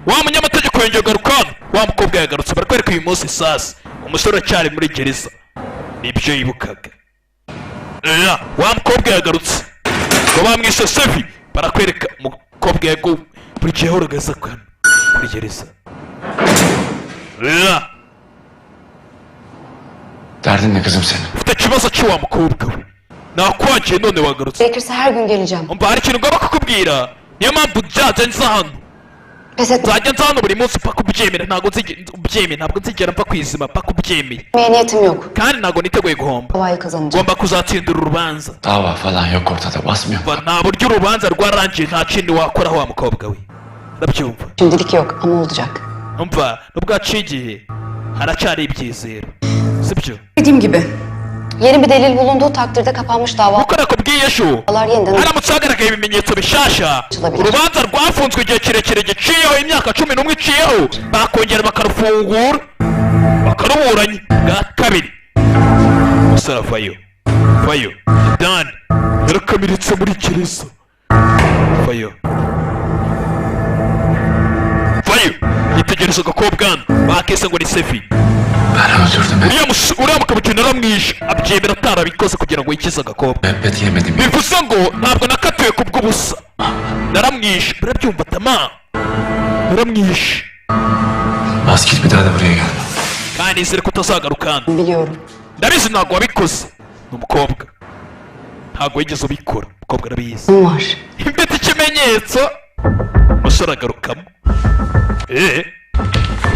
A: wa munyamategeko yongeye garuka hano, wa mukobwa yagarutse. Barakwereka uyu munsi sasa umusore aracyari muri gereza, nibyo yibukaga. Eya, wa mukobwa yagarutse ngo bamwishe Sevi. Barakwereka umukobwa yago buri gihe yahoraga aza hano muri gereza. Eya.
D: Derdin ne kızım senin?
A: Ufite ikibazo cy'uwa mukobwa we, nakwagiye none wagarutse.
B: Gerekirse her gün geleceğim.
A: Umva, hari ikintu ngomba kukubwira, niyo mpamvu byanze nza hano.
B: Pes etmeye
A: Nzajya nza hano buri munsi mpaka ubyemera. Ntabwo nzigera ubyemeye, ntabwo nzigera mva kwizima mpaka ubyemeye.
B: Niyetim yok.
A: Kandi ntabwo niteguye guhomba.
B: Davayı kazanacağım.
A: Ngomba kuzatsindira urubanza.
D: Dava falan yok ortada, basmıyor.
A: Umva, nta buryo, urubanza rwarangiye, nta kindi wakoraho wa mukobwa we, urabyumva?
B: Şimdilik yok ama olacak.
A: Umva, nubwo haciye igihe haracyari ibyizero, sibyo?
B: Dediğim gibi yeni bir delil bulunduğu takdirde kapanmış davalar
A: Kuko nakubwiye ejo
B: yeniden
A: haramutse hagaragaye ibimenyetso bishasha, urubanza rwafunzwe igihe kirekire giciyeho imyaka 11 iciyeho, bakongera bakarufungura bakaruburanya bwa kabiri. Umusore avayo, vayo dani yarakamiritse muri gereza. Vayo, vayo, yitegereza agakobwa hano bakese ngo ni Sevi.
D: Ben öldürdüm.
A: Uriya mukabukino aramwishe, abyemera atarabikoze kugira ngo yikize agakobwa.
D: Müebbet yemedim.
A: Bivuze ngo ntabwo nakatiwe ku bw'ubusa, naramwishe, urabyumva tama, naramwishe.
D: Bas git, bir daha da buraya gelme.
A: Kandi nizere ko utazagaruka hano.
B: Biliyorum.
A: Ndabizi ntabwo wabikoze, ni umukobwa, ntabwo wigeze ubikora, umukobwa arabizi.
B: Var.
A: Mfite ikimenyetso. Umusore agarukamo,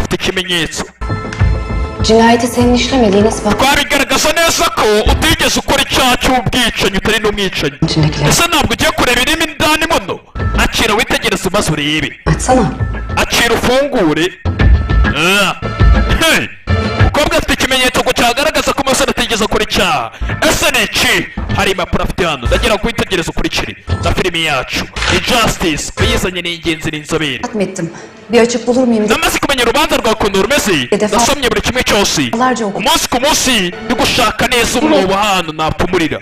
A: mfite ikimenyetso.
B: Cinayeti senin işlemediğini ispat.
A: Twabigaragaza neza ko utigeze ukora icyaha cy'ubwicanyi, utari n'umwicanyi.
B: İçindekiler.
A: Ese ntabwo ugiye kureba irimo indani muno? Akira witegereze maze urebe.
B: Açsana.
A: Akira ufungure. Ah. Hey! Umukobwa afite ikimenyetso ngo cyagaragaza ko umusore atigeze akora icyaha. Ese ni iki? Hari impapuro afite hano, ndagira ngo witegereze ukurikire na filimi yacu ni Justice uyizanye, ni ingenzi, ni inzobere.
B: Ettim. Bir açık bulur muyum?
A: Namaze kumenya urubanza rwawe ukuntu rumeze, nasomye buri kimwe cyose umunsi ku munsi, ndi gushaka neza umwobo hano napfumurira,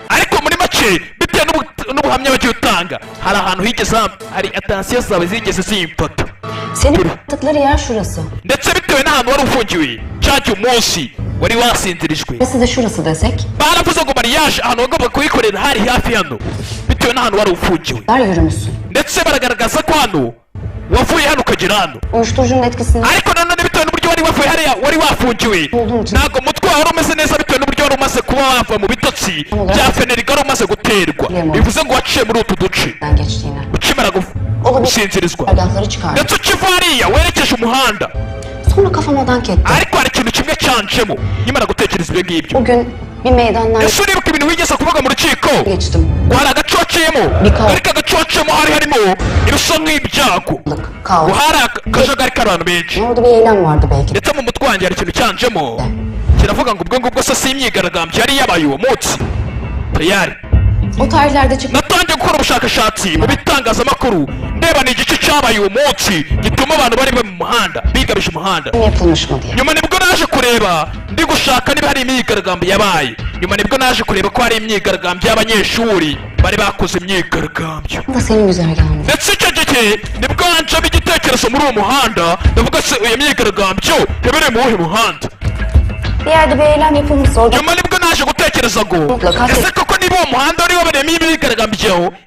A: ariko muri make bitewe n'ubuhamya bagiye utanga, hari ahantu higeze hari atansiyo zawe zigeze zimfata.
B: Senin attıkları yer şurası.
A: Ndetse bitewe n'ahantu wari ufungiwe cya gihe umunsi wari wasinzirijwe.
B: Burası da şurası desek.
A: Baravuze ngo mariage ahantu wagomba kuyikorera hari hafi hano bitewe n'ahantu wari ufungiwe.
B: Dar yürümüşsün.
A: Ndetse baragaragaza ko hano wavuye hano ukagera hano.
B: Uyuşturucunun etkisinden
A: Ariko nanone bitewe n'uburyo wari wavuye hariya wari wafungiwe, ntabwo umutwe wawe wari umeze neza bitewe n'uburyo wari umaze kuba wava mu bitotsi bya feneriga wari umaze guterwa, bivuze ngo waciye muri utu duce
B: geçtiğini.
A: Ukimara gusinzirizwa
B: Agahları çıkardı.
A: ndetse ukiva hariya werekeje umuhanda.
B: Sonra kafama dank etti.
A: Ariko hari ikintu kimwe cyanjemo nkimara gutekereza ibyo ngibyo.
B: O gün bir meydandan
A: Ese uribuka ibintu wigeze kuvuga mu rukiko
B: geçtim.
A: ngo hari agace waciyemo, ariko agace waciyemo hari harimo ibisa nk'ibyago,
B: Kaos.
A: ngo hari akajagari k'abantu benshi.
B: Orada bir eylem vardı belki.
A: Ndetse mu mutwe wanjye hari ikintu cyanjemo kiravuga ngo ubwo ngubwo se si imyigaragambyo yari yabaye uwo munsi tayari?
B: O tarihlerde çıkmış
A: Natangiye gukora ubushakashatsi mu bitangazamakuru, ndeba ni igice cyabaye uwo munsi gituma abantu bari mu muhanda bigabije umuhanda.
B: Yapılmış mı diye.
A: Nyuma nibwo naje kureba, ndi gushaka niba hari imyigaragambyo yabaye. Nyuma nibwo naje kureba ko hari imyigaragambyo y'abanyeshuri bari bakoze imyigaragambyo.
B: Bu da senin güzergahın.
A: Ndetse icyo gihe nibwo hanjemo igitekerezo muri uwo muhanda, ndavuga se iyo myigaragambyo yabereye mu wuhe muhanda?
B: Bir yerde bir eylem yapılmışsa orada
A: Nyuma nibwo naje gutekereza ngo
B: Mutlaka.
A: Ese koko niba uwo muhanda wari wabereyemo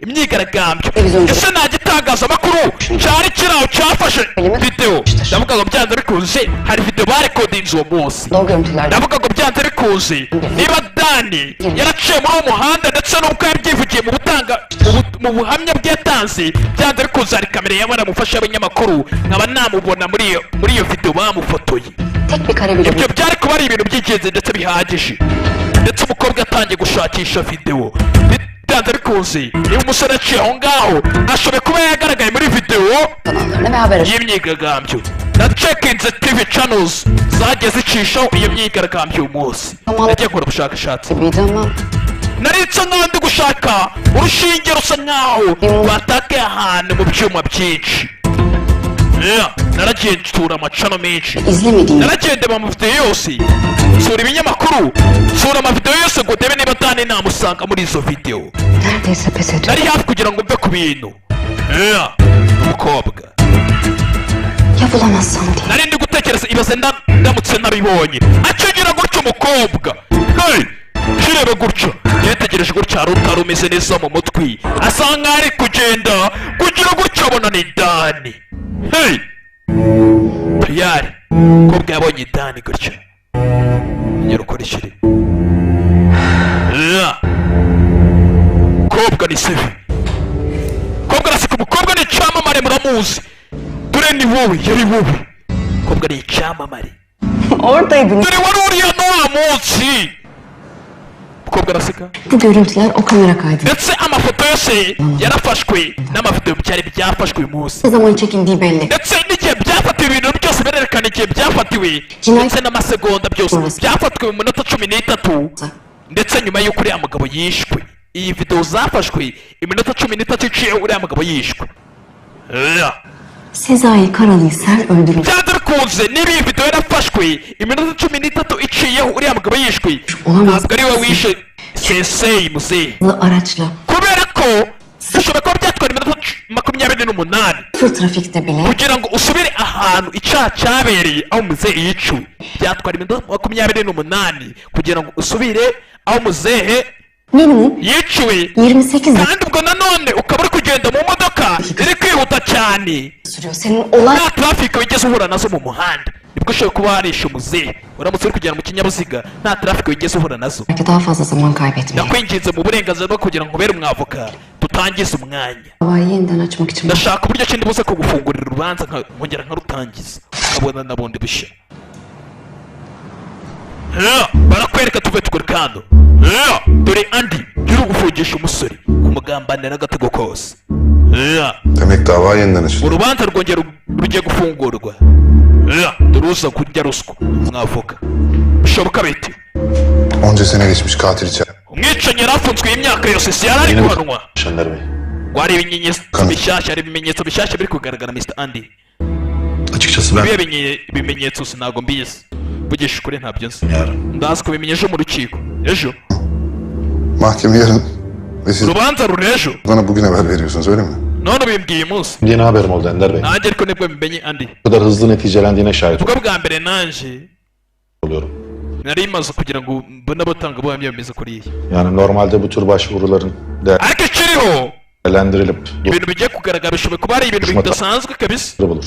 A: imyigaragambyo, ese nta gitangazamakuru cyari kiri aho cyafashe videwo? Ndavuga ngo byanze bikunze hari videwo barekodinze uwo munsi.
B: O görüntülerde
A: Ndavuga ngo byanze bikunze niba Dani yaraciye muri uwo muhanda, ndetse n'ubwo yabyivugiye mu butanga mu buhamya bwe yatanze, byanze bikunze hari kamera yaba yaramufashe y'abanyamakuru, nkaba namubona muri iyo videwo bamufotoye.
B: Tek bir kare bile
A: Ibyo byari kuba ari ibintu by'ingenzi ndetse bihagije. Ndetse umukobwa atangiye gushakisha videwo. Byanze bikunze niba umusore aciye aho ngaho, ashoboye kuba yagaragaye muri videwo
B: kanallarına ve haber
A: y'imyigaragambyo. Nacekinze TV channels zagiye zicishaho iyo myigaragambyo uyu munsi. Nagiye gukora ubushakashatsi.
B: Gibiydi ama
A: Nari nsa nkaho ndi gushaka urushinge rusa nkaho rwatakaye ahantu mu byuma byinshi. Yeah, naragiye nsura amacano menshi.
B: İzlemediğim
A: Naragiye ndeba amavidewo yose, nsura ibinyamakuru, nsura amavidewo yose ngo ndebe niba Dani namusanga muri izo videwo.
B: Neredeyse pes ediyorum.
A: Nari hafi kugira ngo mve ku bintu. Yeah, umukobwa
B: Ya bulamazsam diye.
A: Nari ndi gutekereza, ibaze ndamutse nabibonye. Akigira gutya umukobwa, hey, kirebe gutya, yitegereje gutya, hari utari umeze neza mu mutwe, asa nkaho ari kugenda kugira gutya abona ni Dani. Hey, tayari umukobwa yabonye Dani gutya, ngera ukora ikiri. Yeah. Umukobwa ni Sevi, umukobwa araseka. Umukobwa ni icyamamare, muramuzi. Dore ni wowe, yari wowe. Umukobwa ni icyamamare.
B: Oradaydın.
A: Dore wari uriya n'uwa munsi. Umukobwa araseka.
B: Bu görüntüler o kamera kaydı.
A: Ndetse amafoto yose yarafashwe n'amafoto byari byafashwe uyu munsi.
B: Ne zaman çekildiği belli.
A: Ndetse n'igihe byafatiwe, ibintu byose birerekana igihe byafatiwe ndetse n'amasegonda byose. Byafatiwe mu minota 13, ndetse nyuma y'uko uriya mugabo yishwe. Iyi videwo zafashwe iminota 13 iciye uriya mugabo yishwe. Yeah.
B: Sezai Karalı'yı sen öldürün.
A: Byanze bikunze niba iyi videwo yarafashwe iminota 13 iciyeho uriya mugabo yishwe, ntabwo ari we wishe sensei muzehe.
B: Araçla
A: Kubera ko bishobora kuba byatwara iminota 28
B: sıfır trafikte bile
A: kugira ngo usubire ahantu icyaha cyabereye, aho muzehe yiciwe. Byatwara iminota 28 kugira ngo usubire aho muzehe
B: minimum
A: yiciwe.
B: 28
A: Kandi ubwo nanone ukaba uri kugenda mu modoka iri kwihuta cyane,
B: sürüyor. Senin olay
A: nta traffic wigeze uhura nazo mu muhanda, nibwo ushobora kuba warishe umuzehe. Uramutse uri kugenda mu kinyabiziga nta traffic wigeze uhura nazo.
B: Belki daha fazla zaman kaybetmeyi.
A: Ndakwinginze mu burenganzira bwo kugira ngo ubere umwavoka, tutangize umwanya.
B: Davayı yeniden açmak için
A: Ndashaka uburyo ki ndibuze kugufungurira urubanza nkongera nkarutangiza, ukabona na bundi bushya. Yeah, barakwereka tuve tukuri kando. Yeah, dore Andi yuri gufungisha umusore kumugambanira n'agatego kose. Yeah.
J: Demek dava yeniden açıldı.
A: Urubanza rwongera rugiye gufungurwa. Yeah, dore uza kurya ruswa umwavoka, bishoboka bite?
J: Onca sene geçmiş, katil içeride.
A: Umwicanyi yari afunzwe iyi myaka yose, si yari ari
I: Yeni bir
A: guhanwa.
I: Şener Bey.
A: Ngo hari ibimenyetso bishyashya, hari ibimenyetso bishyashya biri kugaragara, Mr Andy.
I: Açıkçası ben
A: Ibihe bimenyetso sinago mbizi, mvugisha ukuri ntabyo nzi.
I: Yarın.
A: Ndazi kubimenya ejo mu rukiko, ejo.
J: Mahkeme yarın ve siz
A: Urubanza ruri ejo.
J: Bana bugün haber veriyorsunuz, öyle mi?
A: None ubimbwiye uyu munsi.
I: Yeni haberim oldu Ender Bey.
A: Nanjye ariko nibwo bimenye, Andy.
I: Bu kadar hızlı neticelendiğine şahit
A: Ubwo bwa mbere nanjye
I: oluyorum.
A: Nari maze kugira ngo mbone abatangabuhamya bameze kuriya.
I: Yani normalde bu tür başvuruların
A: Ariko ikiriho,
I: değerlendirilip
A: ibintu bigiye kugaragara bishoboye kuba ari ibintu bidasanzwe kabisa.
I: bulur.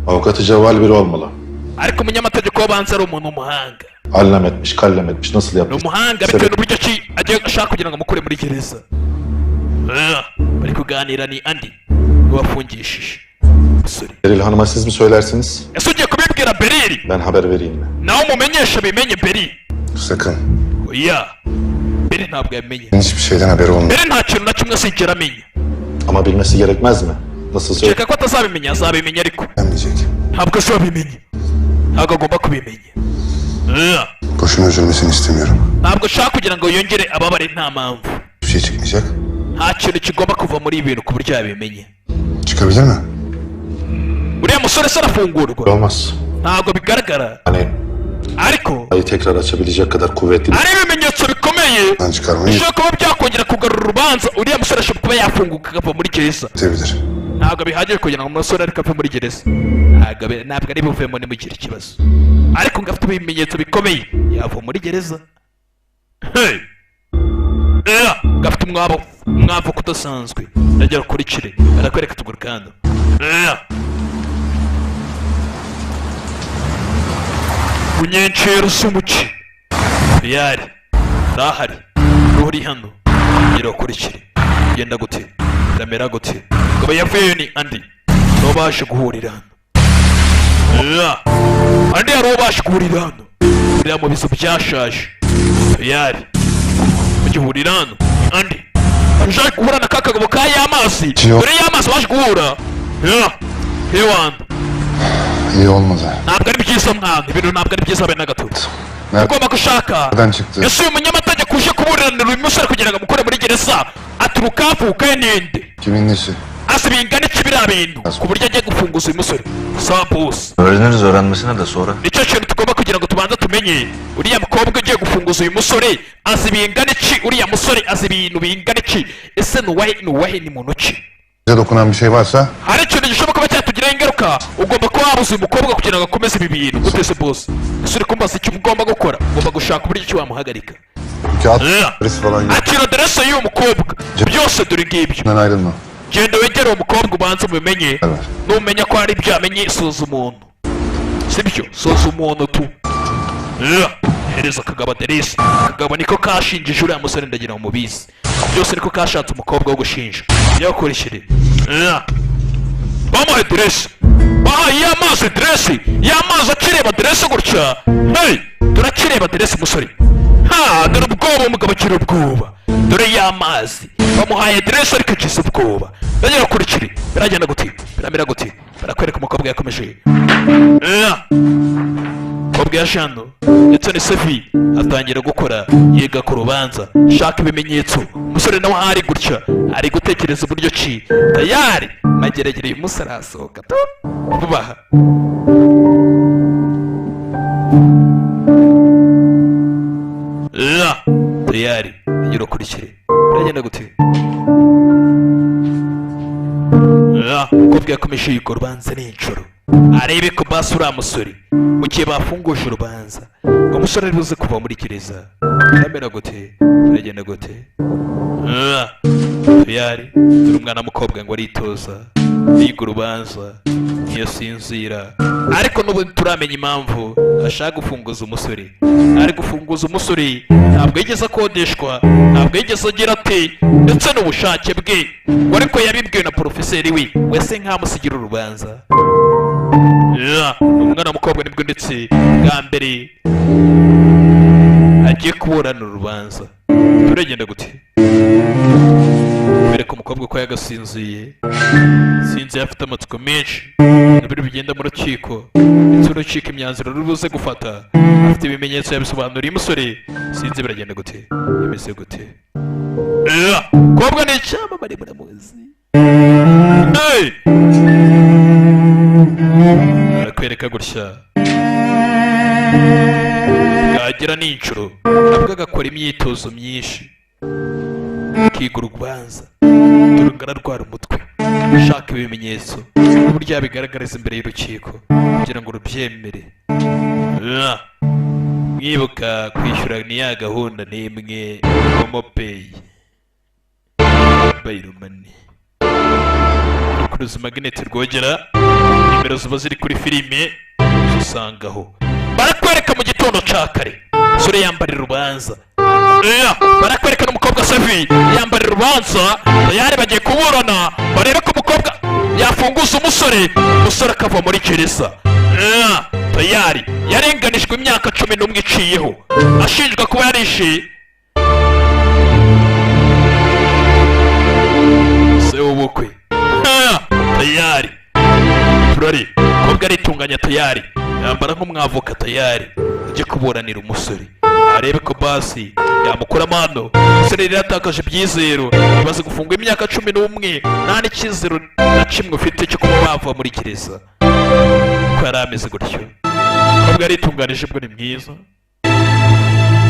I: Avukatı cevval biri olmalı.
A: Ariko umunyamategeko w'abanza ari umuntu w'umuhanga.
I: Allem etmiş, kallem etmiş, nasıl
A: Ni
I: yapmış?
A: umuhanga bitewe n'uburyo ki agiye ashaka kugira ngo amukure muri gereza. Ah, bari kuganira ni Andi wafungishije umusore.
I: Beril Hanım'a siz mi söylersiniz?
A: Ese ugiye kubibwira Beriri,
I: Ben haber vereyim mi?
A: Nawe umumenyesha bimenye Beriri?
J: Sakın.
A: Oya, Beri ntabwo yabimenye.
J: Hiçbir şeyden haberi olmuyor.
A: Beri nta kintu na kimwe azigera amenya.
I: Ama bilmesi gerekmez mi? Nasıl
A: Kereka ko atazabimenya, azabimenya ariko
J: Öğrenmeyecek.
A: Ntabwo azabimenya, ntabwo agomba kubimenya. Ah,
J: Boşuna üzülmesini istemiyorum.
A: ntabwo ashaka kugira ngo yongere ababare nta mpamvu.
J: Bir Hiçbir şey çıkmayacak.
A: Nta kintu kigomba kuva muri ibi bintu ku buryo yabimenye.
J: Çıkabilir mi?
A: Uriya musore se arafungurwa?
K: Olmaz.
A: Ntabwo bigaragara.
K: Hani
A: Ariko
K: ayı tekrar açabilecek kadar kuvvetli
A: ari ibimenyetso bikomeye
J: Lan çıkarmayı
A: bishobora kuba byakongera kugarura urubanza, uriya musore ashobora kuba yafunguka akava muri gereza.
J: bitebilir.
A: Ntabwo bihagije kugira ngo umusore ariko ave muri gereza. Ntabwo ari buvemo, nimugire ikibazo, ariko ngo afite ibimenyetso bikomeye yava muri gereza. Hey! Yeah! Ngo afite umwabo, umwavoka udasanzwe. Ndagira ukurikire, barakwereka tugurukando. Yeah! Ku nkengero z'umuci riyari ndahari, uri hano ngira ukurikire. Genda gute, ndamera gute ngo yavuyeyo? Ni Andi nibo baje guhurira hano. Yeah. Andi hari uwo baje guhurira hano, buriya mu bizu byashaje tayari bagihurira hano. Andi uje guhura na ka kagabo ka y'amazi.
J: Kiyo.
A: Dore y'amazi baje guhura. Yeah. Hewanda.
J: İyi olmadı.
A: Ntabwo ari byiza mwana, ibintu ntabwo ari byiza habe na gato. Ugomba gushaka.
J: Nereden çıktı?
A: Ese uyu munyamategeko uje kuburanira uyu musore kugira ngo amukure muri gereza aturuka, avuka he, ninde?
J: Kimin nesi?
A: Ase bingana iki biriya bintu ku buryo agiye gufunguza uyu musore? Sawa boss.
D: Öğreniriz öğrenmesine de sonra.
A: Nicyo kintu tugomba kugira ngo tubanze tumenye: uriya mukobwa ugiye gufunguza uyu musore azi bingana iki? Uriya musore azi ibintu bingana iki? Ese ni uwahe, ni uwahe, ni muntu ki?
J: Bize dokunan bir şey varsa
A: Hari ikintu gishobora kuba cyatugiraho ingaruka, ugomba kuba wabuze uyu mukobwa kugira ngo akomeze ibi bintu. Gute se boss? Ese uri kumbaza icyo ugomba gukora? Ugomba gushaka uburyo ki wamuhagarika.
J: Kağıt
A: Yeah.
J: adresi falan yok.
A: Akira aderese y'uyu mukobwa byose, dore ngibyo.
J: Benden ayrılma.
A: Genda wegere uwo mukobwa ubanze umumenye.
J: Evet.
A: Numenya ko hari ibyo yamenye, soza umuntu, sibyo? Soza umuntu tu. Yeah. Hereza akagabo aderese. Akagabo niko kashinjije uriya musore, ndagira ngo mubizi byose, niko kashatse umukobwa wo gushinja yakurikire. Yeah. Bamuhaye aderese, bahaye y'amazi aderese y'amazi. Akireba aderese gutya, hey, turakireba aderese musore. Ha, dore ubwoba, umugabo akiri ubwoba. Dore y'amazi bamuhaye aderese ariko agize ubwoba. Ndagira kurikire, biragenda gute, biramera gute? Barakwereka umukobwa yakomeje. Yeah. Umukobwa yaje hano ndetse ni Sevi, atangira gukora yiga ku rubanza, shaka ibimenyetso. Umusore nawe ahari gutya ari gutekereza uburyo ki tayari mageragere uyu munsi arasohoka tu vuba aha. Yeah, tayari agira ukurikire, biragenda gute? Yeah, umukobwa yakomeje yiga urubanza nijoro, arebe ko basi uriya musore mu gihe bafunguje urubanza ngo umusore ari buze kuva muri gereza. Biramera gute, biragenda gute? Ah, tayari dore umwana w'umukobwa ngo aritoza yiga urubanza, ntiyasinzira. Ariko n'ubu turamenya impamvu ashaka gufunguza umusore. Ari gufunguza umusore, ntabwo yigeze akodeshwa, ntabwo yigeze agira ati, ndetse n'ubushake bwe ngo, ariko yabibwiwe na porofeseri we wese nkamusigira urubanza. Yeah, umwana w'umukobwa nibwo ndetse bwa mbere agiye kuburana urubanza. Turagenda gute? Bereka umukobwa ko yagasinziye, sinzi, afite amatsiko menshi nabyo bigenda mu rukiko, ndetse urukiko imyanzuro ruri buze gufata. Afite ibimenyetso, yabisobanuriye umusore. Sinzi biragenda gute, bimeze gute? Yeah, umukobwa ni icyamamare, muramuzi. Hey! Barakwereka gutya bwagira n'inshuro nabwo agakora imyitozo myinshi, akiga urubanza. Dore ngo ararwara umutwe, ashaka ibimenyetso n'uburyo yabigaragariza imbere y'urukiko kugira ngo rubyemere. Ah, mwibuka kwishyura ni ya gahunda n'imwe, MoMo Pay, mobile money, rukuruzi magnet rwogera, nimero ziba ziri kuri filime uzisangaho. Barakwereka mu gitondo ca kare sore yambarira urubanza. Yeah, barakwereka n'umukobwa Savi yambarira urubanza tayari, bagiye kuburana barebe ko umukobwa yafunguza umusore, umusore akava muri gereza. Yeah, tayari yarenganijwe imyaka 11 iciyeho, ashinjwa kuba yarishe se w'ubukwe. Ah, tayari turari umukobwa aritunganya tayari, yambara nk'umwavoka tayari, ajye kuburanira umusore, arebe ko basi Yamukuramo hano. Umusore rero yatakaje ibyizero, imaze gufungwa imyaka 11, nta n'icyizero na kimwe ufite cyo kuba wava muri gereza, ko yari ameze gutyo. Nubwo yaritunganije, ubwo ni mwiza,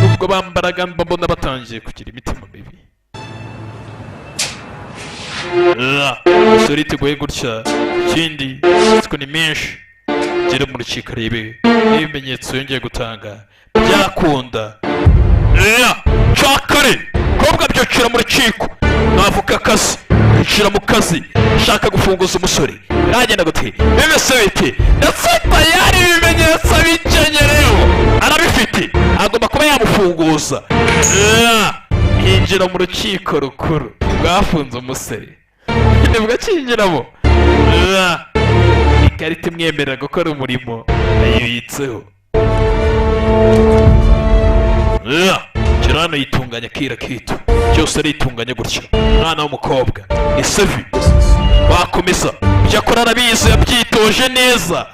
A: nubwo bambaraga mba mbona batangiye kugira imitima mibi. Umusore yiteguye gutya. Ikindi, siko ni menshi gere mu rukiko arebe n'ibimenyetso yongeye gutanga byakunda. Cakare kobwa byocira mu rukiko, navuka akazi yicira mu kazi, shaka gufunguza umusore nagenda gute, bimese bite? Ndetse tayari ibimenyetso bikenyereho arabifite, agomba kuba yamufunguza. Yinjira mu rukiko rukuru rwafunze umusore, nibwo akinjiramo. Ikarita imwemerera gukora umurimo ayibitseho. Kirano yitunganya kira kitu cyose, aritunganya gutya. Umwana w'umukobwa ni sevi wakomeza ibyo akora, arabizi, yabyitoje neza.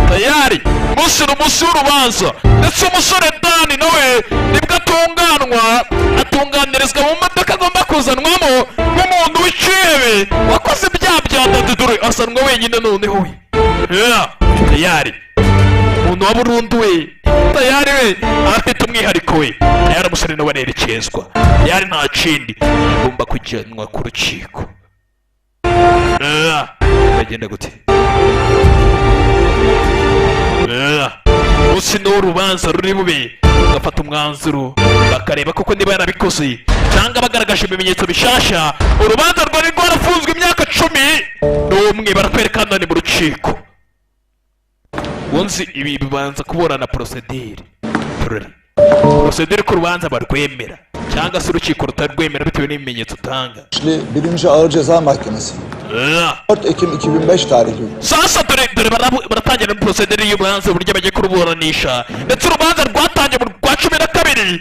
A: Tayari umunsi ni umunsi w'urubanza, ndetse umusore Dani nawe nibwo atunganwa, atunganirizwa mu modoka agomba kuzanwamo nk'umuntu w'icebe wakoze ibyaha bya dore asanwa wenyine noneho we. Tayari umuntu wa burundu we, tayari we afite umwihariko we. Tayari umusore nawe arerekezwa, tayari nta kindi, agomba kujyanwa ku rukiko. Bagenda gute? Umunsi ni urubanza ruri bube, bagafata umwanzuro, bakareba koko niba yarabikoze cyangwa bagaragaje ibimenyetso bishasha. Urubanza rwari rwarafunzwe imyaka 11, barakwereka hano ni mu rukiko. Wunzi ibi bibanza kuburana procedure, turore procedure ko urubanza barwemera cyangwa se urukiko rutarwemera bitewe n'ibimenyetso utanga.
L: Birinci Ağır Ceza Mahkemesi 4 Ekim 2005 tarihli
A: Sasa dore dore baratangira procedure y'urubanza, uburyo bagiye kuruburanisha. Ndetse urubanza rwatangiye mu rwa 12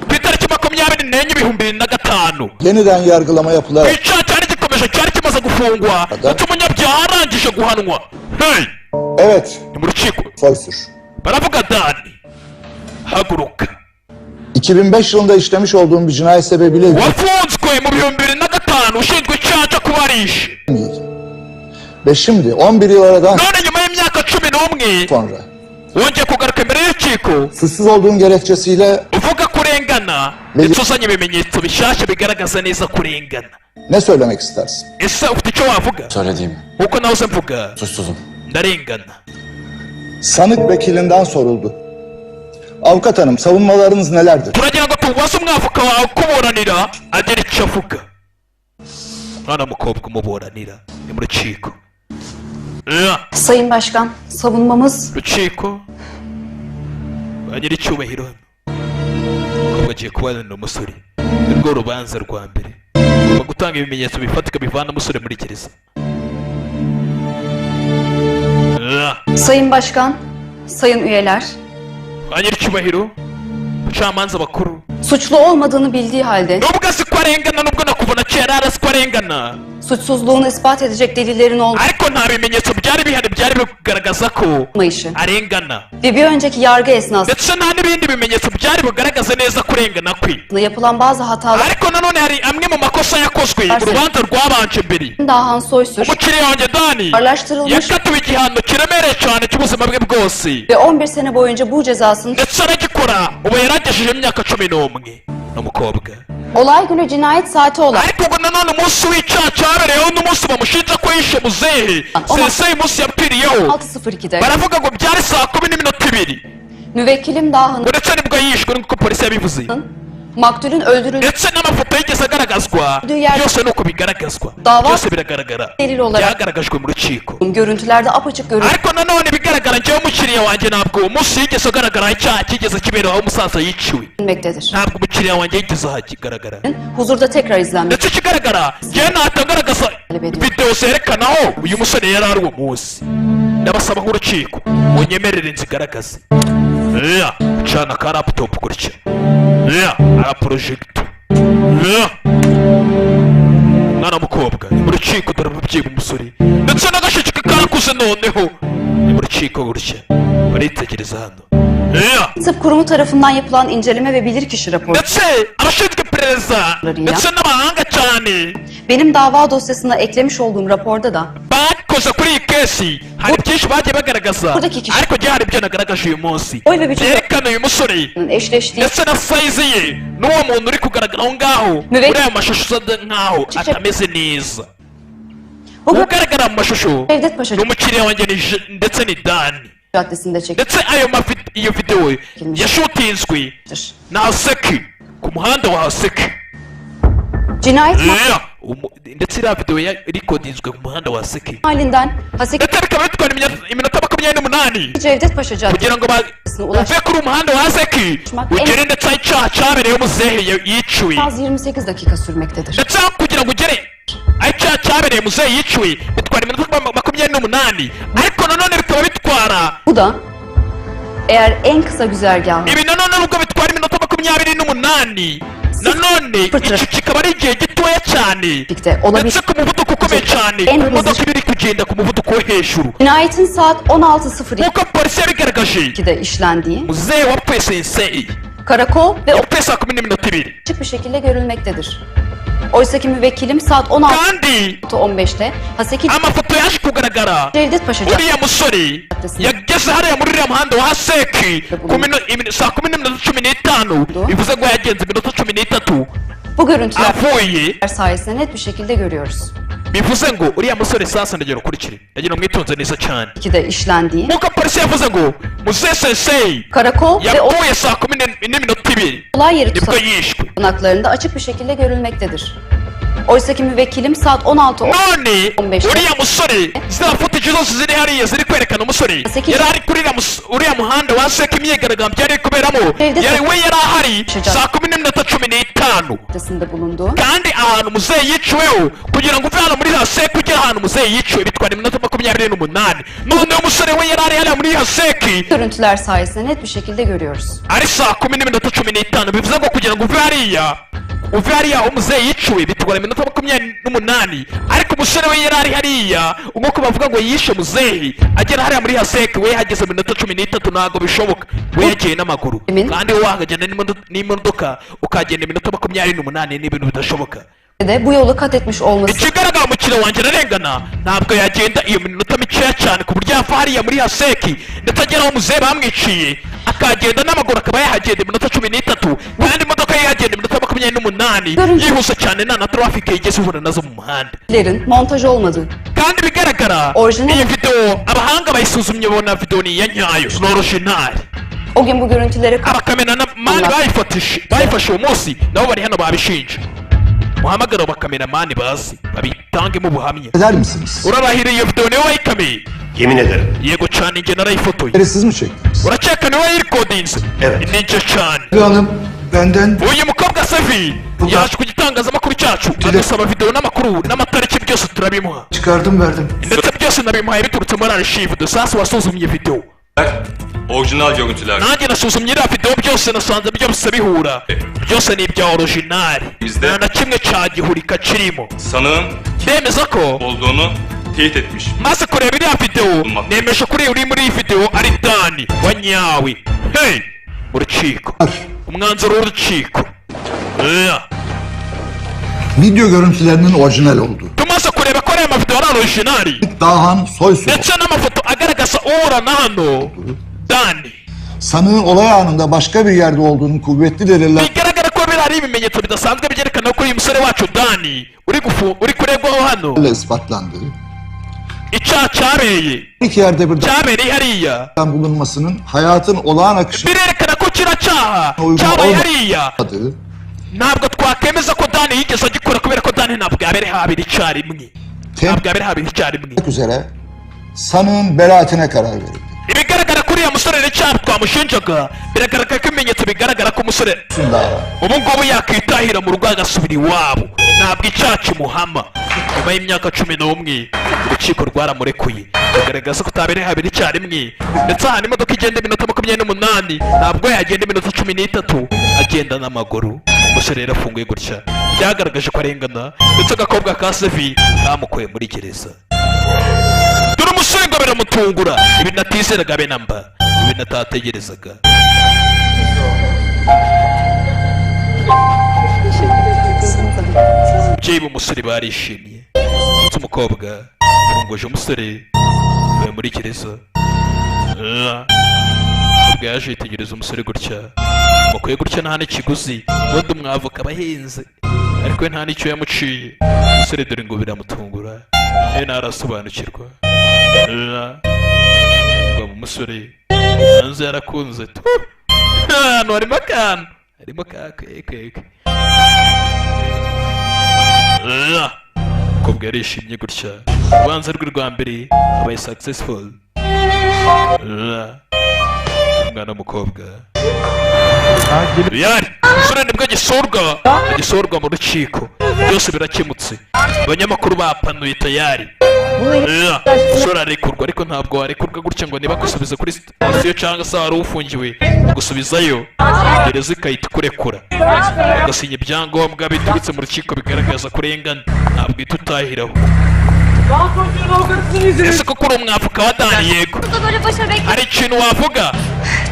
A: ku itariki 24 2005.
L: Yeniden yargılama yapılarak
A: Icyaha cyari gikomeje, cyari kimaze gufungwa, ndetse umunyabyaha arangije guhanwa. Hey!
L: Evet.
A: Ni mu rukiko.
L: Soysur.
A: Baravuga: "Dani, haguruka."
L: 2005 yılında işlemiş olduğum bir cinayet sebebiyle
A: Wafunzwe mu 2005 ushinzwe icyaha cyo kubarisha.
L: Ve şimdi 11 yıl aradan
A: None nyuma y'imyaka 11
L: sonra
A: wongeye kugaruka imbere y'urukiko
L: suçsuz olduğun gerekçesiyle
A: uvuga kurengana, ndetse uzanye ibimenyetso bishyashya bigaragaza neza kurengana.
L: Ne söylemek istersin?
A: Ese ufite icyo wavuga?
C: Söylediğim.
A: Nkuko nahoze mvuga,
C: Suçsuzum.
A: ndarengana.
L: Sanık vekilinden soruldu. Avukat hanım, savunmalarınız nelerdir?
A: Turagira ngo tubaze umwavoka wawe kuburanira agira icyo avuga. Mwana mukobwa umuburanira ni mu rukiko.
B: Sayın Başkan, savunmamız
A: Rukiko, ba nyiricyubahiro, hano umukobwa agiye kubanira umusore, ni rwo rubanza rwa mbere, ugomba gutanga ibimenyetso bifatika bivana umusore muri gereza.
B: Sayın Başkan, sayın üyeler,
A: Ba nyiricyubahiro, abacamanza bakuru,
B: suçlu olmadığını bildiği halde
A: nubwo azi ko arengana, nubwo nakubona kera arazi ko arengana,
B: suçsuzluğunu ispat edecek delillerin
A: ariko nta bimenyetso byari bihari byari bigaragaza ko
B: olmayışı
A: arengana
B: ve bir önceki yargı esnasında
A: ndetse nta n'ibindi bimenyetso byari bugaragaze neza kurengana kwe.
B: Yapılan bazı hatalar
A: Ariko nanone hari amwe mu makosa yakozwe mu rubanza rwabanje mbere.
B: Dahan Soysür
A: Umukiriya wanjye Dani
B: ağırlaştırılmış
A: yakatiwe igihano kiremereye cyane cy'ubuzima bwe bwose
B: ve 11 sene boyunca bu cezasını
A: ndetse aragikora, ubu yaragejeje imyaka 11 n'umukobwa.
B: Olay günü cinayet saati olan
A: Ariko ubwo nanone umunsi w'icyaha cyabereyeho n'umunsi bamushinja ko yishe muzehe sensei, umunsi yapfiriyeho,
B: 6.02'de
A: baravuga ngo byari saa 10:02.
B: Müvekkilim Dahan'ın
A: Ngo ndetse nibwo yishwe, nk'uko polisi yabivuze,
B: maktulün öldürüldüğü
A: ndetse n'amafoto yigeze agaragazwa byose nuko bigaragazwa,
B: Dava-
A: byose biragaragara,
B: delil olarak
A: byagaragajwe mu rukiko.
B: Görüntülerde apaçık görüldüğü
A: Ariko nanone ibigaragara, njyewe umukiriya wanjye ntabwo uwo munsi yigeze agaragara icyaha kigeze kibera aho umusaza yiciwe.
B: Görülmektedir.
A: Ntabwo umukiriya wanjye yigeze ahakigaragara.
B: Huzurda tekrar izlenmesi
A: Ndetse ikigaragara, njyewe ntagaragaza videwo zerekana aho uyu musore yari ari uwo munsi. Ndabasaba nk'urukiko munyemerere nzigaragaze. Yeah, cana ka laptop gutya. Yeah, araprojecto. Yeah. Mwana w'umukobwa ni mu rukiko, dore ababyeyi b'umusore ndetse n'agashiki ke karakuze. Noneho ni mu rukiko gutya, baritegereza hano. Yeah.
B: Tıp kurumu tarafından yapılan inceleme ve bilirkişi raporu
A: Ndetse abashinzwe iperereza ndetse n'abahanga cyane
B: benim dava dosyasına eklemiş olduğum raporda da
A: bakoze kuri iyi case, hari byinshi bagiye bagaragaza,
B: Buradaki kişi-
A: ariko njye hari ibyo nagaragaje uyu munsi
B: Oy ve bütün-
A: byerekana uyu musore
B: eşleştiği
A: ndetse na size ye n'uwo muntu uri kugaragara aho ngaho
B: Müvek-
A: muri ayo mashusho, usa nkaho
B: Cece-
A: atameze neza.
B: Bugün
A: Ugaragara mu mashusho
B: Cevdet Paşa
A: ni umukiriya wanjye, ni ndetse ni Dani.
B: Caddesi'nde
A: Ndetse ayo iyo videwo yashutinzwe
B: çekilmiştir.
A: na Haseki, ku muhanda wa Haseki.
B: Cinayet
A: Yeah. Ndetse iriya videwo yarikodinzwe ku muhanda wa Haseki,
B: mahallinden Haseki
A: ndetse bikaba bitwara iminota 28
B: Cevdet Paşa
A: kugira ngo
B: Caddesi'ne
A: uve kuri umuhanda wa Haseki ugere ndetse aho icyaha cyabereyeho muzehe yiciwe.
B: ulaşmaz 28 dakika sürmektedir.
A: Ndetse aho kugira ngo ugere aho icyaha cyabereye muzehe yiciwe bitwara iminota 28, ariko nanone bikaba bitwara
B: Bu da eğer en kısa güzergahı
A: ibi nanone nubwo bitwara iminota 28, nanone iki kikaba ari igihe gitoya cyane
B: trafikte olabilir.
A: ndetse ku muvuduko ukomeye cyane,
B: En
A: ku
B: hızlı
A: modoka iba iri kugenda ku muvuduko wo hejuru.
B: Cinayetin saat 16.02'de
A: Nk'uko polisi yabigaragaje,
B: işlendiği
A: muzehe wapfuye sensei
B: karakol ve
A: yapfuye saa 10:02.
B: açık bir şekilde görülmektedir. Oysaki müvekkilim saat
A: Kandi
B: 16.15'te Haseki
A: amafoto yaje kugaragara,
B: Cevdet Paşa
A: uriya musore yageze hariya muri uriya muhanda wa Haseki saa 10:15, bivuze ngo yagenze iminota 13
B: Bu görüntüler
A: avuye
B: sayesinde net bir şekilde görüyoruz.
A: Bivuze ngo uriya musore, sasa ndagira ukurikire, ndagira umwitonze neza cyane.
B: 2'de işlendiği
A: Nk'uko polisi yavuze ngo muzehe sensei
B: karakol ve
A: yapfuye saa 10:02
B: olay yeri
A: nibwo yishwe.
B: tutanaklarında açık bir şekilde görülmektedir. Oysaki müvekkilim saat 16
A: None
B: 15'te
A: uriya musore, ziriya footage zose ziri hariya ziri kwerekana umusore
B: Sekiz-
A: yari ari kuri uriya muhanda wa Seka, imyigaragambyo yari kuberamo,
B: Cevdet-
A: yari we yari ahari saa 10:15.
B: Caddesi'nde bulunduğu
A: Kandi ahantu muzehe yiciweho, kugira ngo uve hano muri Haseki ugere ahantu muzehe yiciwe bitwara iminota 28, noneho umusore we yari ari hariya muri Haseki
B: görüntüler sayesinde net bir şekilde görüyoruz.
A: ari saa 10:15, bivuze ngo kugira ngo uve hariya aho muzehe yiciwe bitwara iminota 28, ariko umusore we yari ari hariya, nk'uko bavuga ngo yishe muzehe, agera hariya muri Haseki we yahageze mu minota 13. Ntabwo bishoboka, we yagiye n'amaguru.
B: Emin.
A: Kandi wowe wahagenda n'imodoka ukagenda iminota 28, ni ibintu bidashoboka.
B: De bu yolu kat etmiş olması
A: Ikigaragara, umukiriya wanjye ararengana, ntabwo yagenda iyo minota mikeya cyane ku buryo yava hariya muri Haseki ndetse agera aho muzehe bamwiciye, akagenda n'amaguru akaba yahagenda iminota 13, kandi imodoka ye yagenda iminota 28 yihuse cyane, nta na traffic yigeze ihura nazo mu muhanda.
B: lerin montaj olmadığı
A: Kandi bigaragara,
B: Orijinal-
A: iyi videwo abahanga bayisuzumye, babona videwo ni iya nyayo, ni original.
B: O gün bu görüntüleri
A: Abakameramani bayifashe uwo munsi nabo bari hano babishinja. Muhamagare abakameramani bazi babitangemo ubuhamya.
L: Eder misiniz?
A: Urarahira iyo videwo niwe wayikameye?
I: Yemin ederim.
A: Yego cyane, njye narayifotoye.
L: Siz mi çektiniz?
A: Urakeka niwe wayirikodinze?
I: Evet.
A: Ninjye cyane.
G: Hanım benden
A: Uyu mukobwa Sevi yaje ku gitangazamakuru cyacu adusaba videwo n'amakuru n'amatariki, byose turabimuha.
G: Çıkardım, verdim.
A: Ndetse byose nabimuhaye biturutse muri archive dusasi wasuzumye videwo.
E: Orijinal görüntüler.
A: Nanjye nasuzumye iriya videwo, byose nasanze byose bihura, byose ni ibya original,
E: Bizde-
A: nta na kimwe cya gihurika kirimo.
E: Sanığın
A: Ndemeza ko
E: olduğunu teyit etmiş.
A: Maze kureba iriya videwo, nemeje ko uriya uri muri iyi videwo ari Dani wa nyawe. Hey, urukiko, umwanzuro w'urukiko. Yeah.
L: Video görüntülerinin orijinal olduğu.
A: Tumaze kureba ko ariya mavidewo ari original
L: Dahan Soysu
A: ndetse n'amafoto agaragaza uburana hano Dani,
L: sanığın olay anında başka bir yerde olduğunun kuvvetli deliller
A: bigaragara ko biriya ari ibimenyetso bidasanzwe byerekana ko uyu musore wacu Dani uri kuregwaho hano
L: ispatlandığı,
A: icyaha cyabereye
L: iki yerde birden
A: cyabereye hariya
L: bulunmasının hayatın olağan akışına
A: birerekana ko kiriya cyaha
L: uygun
A: cyabaye hariya.
L: Olmadığı,
A: Ntabwo twakemeza ko Dani yigeze agikora, kubera ko Dani ntabwo yabereye habiri icyarimwe, ntabwo yabereye habiri icyarimwe.
L: Üzere sanığın beraatine karar verildi.
A: Ibigaragara kuri uriya musore n'icyaha twamushinjaga, biragaragara ko ibimenyetso bigaragara ko umusore
L: Dava.
A: Ubu ngubu yakwitahira mu rugo agasubira iwabo, ntabwo icyaha kimuhama. Nyuma y'imyaka 11 urukiko rwaramurekuye, rugaragaza ko utabereye habiri icyarimwe, ndetse ahantu imodoka igenda iminota 28 ntabwo yagenda iminota 13 agenda n'amaguru. Umusore rero afunguye gutya, byagaragaje ko arengana, ndetse agakobwa ka Sevi kamukuye muri gereza. Dore umusore ngo biramutungura, ibintu atizeraga be namba, ibintu atategerezaga. Ababyeyi b'umusore barishimye, ndetse umukobwa afunguje umusore avuye muri gereza. Ah. Umukobwa yaje yitegereza umusore gutya, mukwiye gutya, nta n'ikiguzi. Ubundi umwavoka aba ahenze, ariko we nta n'icyo yamuciye. Umusore dore ngo biramutungura, nawe ntarasobanukirwa. Ah. Ngo mu musore hanze yarakunze tu, ahantu harimo akantu, harimo ka kwekwe. Ah. Umukobwa yarishimye gutya, urubanza rwe rwa mbere abaye successful. Ah. Umwana w'umukobwa yari umusore nibwo agisurwa mu rukiko, byose birakemutse, abanyamakuru bapanuye tayari. Yeah. Umusore arekurwa, ariko ntabwo warekurwa gutya ngo niba gusubiza kuri sitasiyo cyangwa se wari ufungiwe gusubizayo, gereza ikahita ikurekura, ugasinya ibyangombwa biturutse mu rukiko bigaragaza ko urengana, ntabwo uhita utahiraho. Ese koko uri umwavoka wa Dani? Yego.
B: Böyle başa bekle.
A: Hari ikintu wavuga?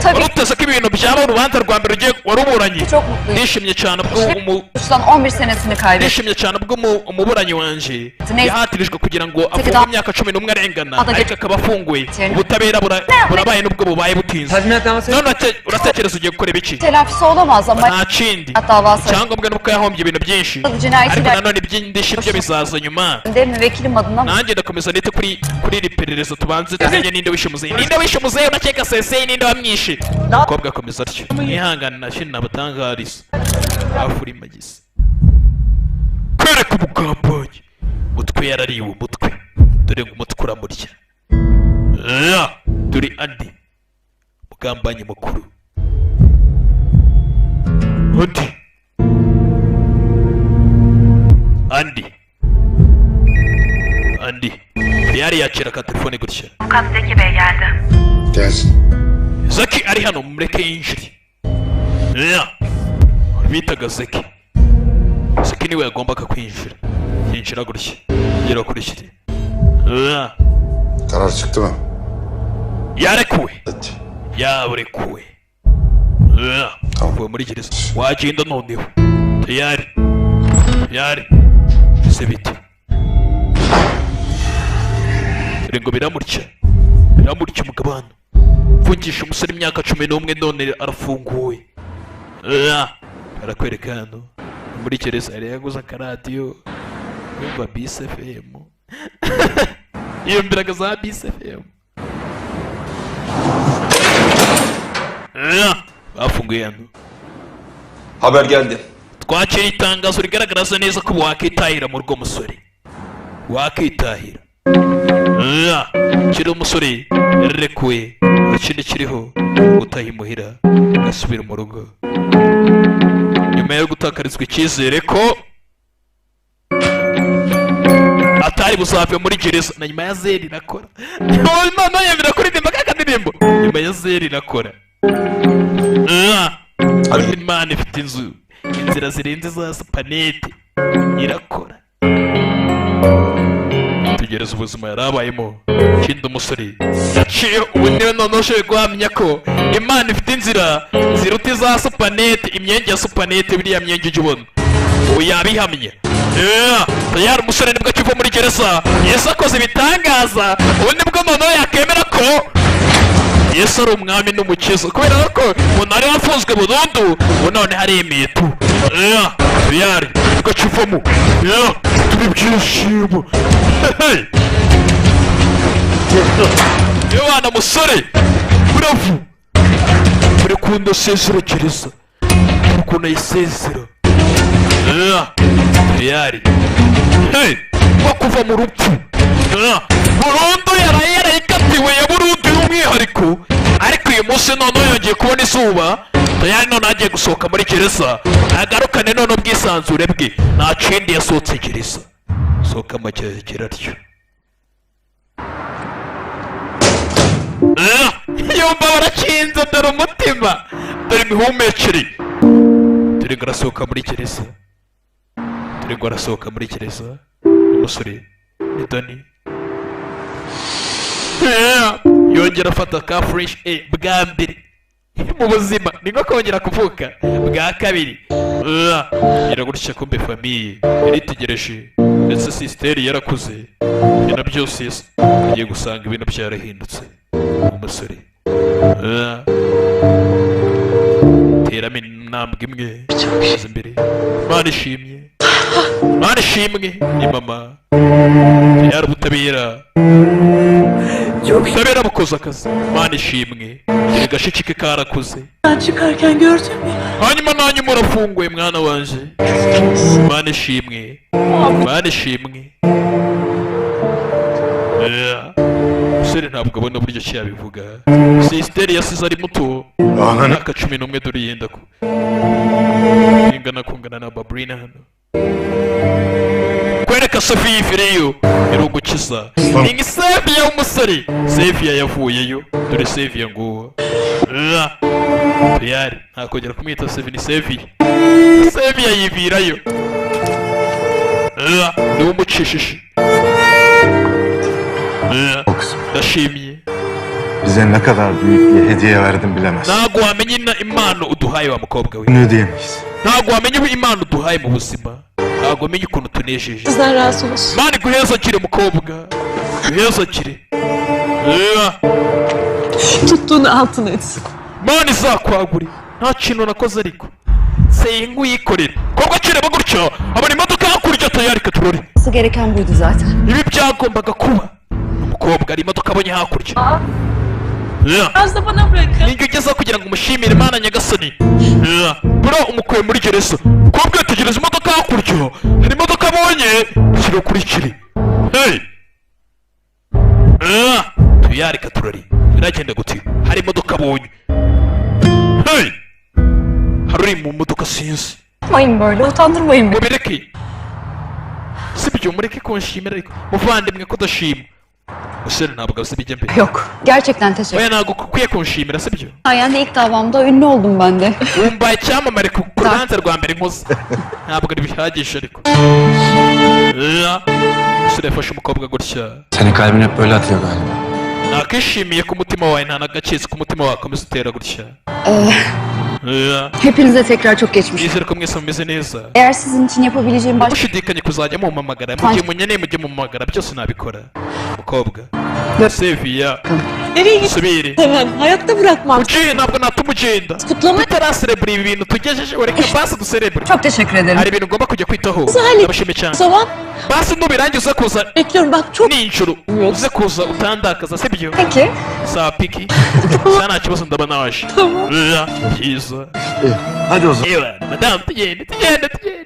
B: Tabii.
A: Wari uteze ko ibintu byaba urubanza rwa mbere ugiye waruburanye?
B: Çok mutluyum.
A: Nishimye cyane ubwo
B: Suçtan 11 senesini kaybetti.
A: Nishimye cyane ubwo umuburanyi wanje
B: Neyse.
A: yahatirijwe kugira ngo afungwe imyaka 11 arengana,
B: Ada
A: ariko akaba afunguwe. Ubutabera burabaye nubwo bubaye butinze. None uratekereza ugiye gukora ibiki?
B: Telafisi olamaz ama
A: Nta kindi.
B: Davası
A: Icyangombwa nuko yahombye ibintu byinshi,
B: Cinayeti
A: ariko nanone iby'indishyi byo bizaza nyuma.
B: de müvekkilim adına
A: Nanjye ndakomeza nite kuri iri perereza, tubanze tumenye ninde wishe muzehe, ninde wishe muzehe. Unakeka sensei ninde wamwishe? Umukobwa akomeza atyo, mwihangane nashini nabatangariza afurimagize kwereka umugambanyi. Umutwe yarariwe, umutwe dore ngo umutwe uramurya. Ya, dore andi mugambanyi mukuru, undi andi andi yari yakira ka telefone gutya.
M: Avukat Zeki Bey geldi.
J: Gelsin.
A: Zaki ari hano, mureke yinjire. Ya, bitaga Zeki. Zeki niwe yagombaga kwinjira. Yinjira gutya, yera kurikire. Ya.
J: Karar çıktı mı?
A: Yarekuwe, yaburekuwe. Ya, avuye muri gereza, wagenda noneho tayari tayari. Ese bite? Dore ngo biramutya, biramutya. Umugabane mfungisha umusore imyaka 11, none arafunguwe. Ya, barakwereka hano muri gereza yari yaguze akaradiyo, yumva Bisi FM, yiyumviraga za Bisi FM. Ya, bafunguye hano.
E: Haber geldi.
A: Twakira itangazo rigaragaza neza ko wakitahira mu rugo, musore, wakitahira. Ya, kiri umusore yararekuwe, ikindi kiriho gutaha imuhira, agasubira mu rugo nyuma yo gutakarizwa icyizere ko atari buzave muri gereza. Na nyuma ya zeri irakora, none yemera kuririmba ka kadirimbo, nyuma ya zeri irakora. Ya, Imana ifite inzu, inzira zirenze za supanete, irakora. Tegereza ubuzima yari abayemo. Ikindi umusore yaciye ubu niwe noneho ushoboye guhamya ko Imana ifite inzira ziruta iza supanete, imyenge ya supanete, biriya myenge ujya ubona, ubu yabihamye. Yeah, tayari umusore nibwo akiva muri gereza, Yesu akoze ibitangaza. Ubu nibwo noneho yakemera ko Yesu ari umwami n'umukiza, kubera ko umuntu wari wafunzwe burundu ubu none haremeye tu. Yeah, tayari nibwo akivamo. Yeah, turi ibyishimo. Hey! Yewana musore buravu, dore ukuntu asezera gereza, dore ukuntu ayisezera. Yeah, tayari. Hey! Nko kuva mu rupfu. Yeah, burundu yaraye yarayikatiwe ya burundu y'umwihariko, ariko uyu munsi noneho yongeye kubona izuba. Tayari none agiye gusohoka muri gereza, agarukane none ubwisanzure bwe. Nta kindi, yasohotse gereza, sohoka amageragere atyo. Ah, yumva barakinze, dore umutima, dore imihumekere, dore ngo arasohoka muri gereza, dore ngo arasohoka muri gereza. Umusore ni Dani. Yeah. Yongera afata ka fresh air bwa mbere mu buzima, ni nko kongera kuvuka bwa kabiri. Gira gutya, kumbe famille yaritegereje, ndetse sisiteri yarakuze, ibintu byose agiye gusanga ibintu byarahindutse. Umusore teramo intambwe imwe aza imbere. Mana ishimye, Mana ishimwe, ni mama. Yari ubutabera, ubutabera bukoze akazi. Mana ishimwe, dore gashiki ke karakuze.
H: Ben çıkarken gördüm ya.
A: Hanyuma nanyuma urafunguye, mwana wanje. Mana ishimwe, Mana ishimwe. Yeah. Umusore ntabwo abona uburyo ki yabivuga. Sisiteri yasize ari muto, imyaka 11, dore yenda ku ingana kungana na Babrina. Hano kwereka Sofiya ivireyo irugukiza ni nka Seviya w'umusore. Seviya yavuyeyo, dore Seviya nguwo. Yeah. Tayari ntakongera kumwita Sevi, ni Seviya. Seviya yivirayo. Yeah. Niwe umucishije. Yeah. Ndashimye.
G: Bize ne kadar büyük bir hediye verdin bilemezsin.
A: Ntabwo wamenya impano uduhaye, wa mukobwa we.
G: Ne ödeyemeyiz.
A: Ntabwo wamenya impano uduhaye mu buzima, ntabwo wamenya ukuntu tunejeje.
H: Sizden razı olsun.
A: Mana iguhezakire, mukobwa, iguhezakire. Yeah.
H: Tuttuğunu altın etsin.
A: Mana izakwagure. Nta kintu nakoze, ariko senga uyikorera. Kobwa kireba gutya, abona imodoka hakurya. Tayari katurore.
B: Olması gereken buydu zaten.
A: Ibi byagombaga kuba. Umukobwa hari imodoka abonye hakurya. Yeah.
H: Biraz da bana bırakın.
A: Ninjye ugezeho kugira ngo umushimire, Imana nyagasani. Yeah. Bro, umukuye muri gereza. Umukobwa yitegereza imodoka hakurya, hari imodoka abonye kirakurikire. Hey! Yeah. Tuyari katurari biragenda gute? Hari imodoka abonye. Hey! Hari uri mu modoka, sinzi.
B: Yapmayın böyle, utandırmayın beni.
A: Mubireke, sibyo? Mureke kunshimira, ariko muvandimwe kudashima. Umusore ntabwo azi ibijya mbere.
B: Yok. Gerçekten teşekkür.
A: Oya, ntabwo ukwiye kunshimira, sibyo?
B: Sayende ilk davamda ünlü oldum ben de.
A: Wumva icyamamare ku rubanza rwa mbere nkoze, ntabwo ari bihagije ariko. Ya. Umusore yafashe umukobwa gutya.
F: Senin kalbin hep böyle atıyor galiba.
A: Nakishimiye ko umutima wawe nta n'agacitse, ko umutima wawe wakomeza utera gutya. Ya.
B: Hepinize tekrar çok geçmiş.
A: Nizere ko mwese mumeze neza.
B: Eğer sizin için yapabileceğim başka
A: Mushidikanye kuzajya mumpamagara mu gihe munyeneye, mujye mumuhamagara, byose nabikora. Mukobwa Seviya.
H: Nereye gittin
A: Subire.
H: hemen? Hayatta bırakmam.
A: Uciye, ntabwo natuma ugenda
H: Kutlama
A: tutaraserebura ibi bintu tugejeje. Ureke basi duserebure.
B: Çok teşekkür ederim.
A: Hari ibintu ugomba kujya kwitaho.
H: Zali.
A: Ndabashimiye cyane.
H: O zaman
A: Basi nubirangiza uze kuza
H: bekliyorum bak çok
A: ninjoro, uze kuza utandakaza, sibyo?
B: Peki.
A: Sawa, peki, sa nta kibazo, ndaba naje.
H: Tamam.
A: Ya, byiza.
G: Hadi o zaman.
A: Ewa madamu, tugende, tugende, tugende.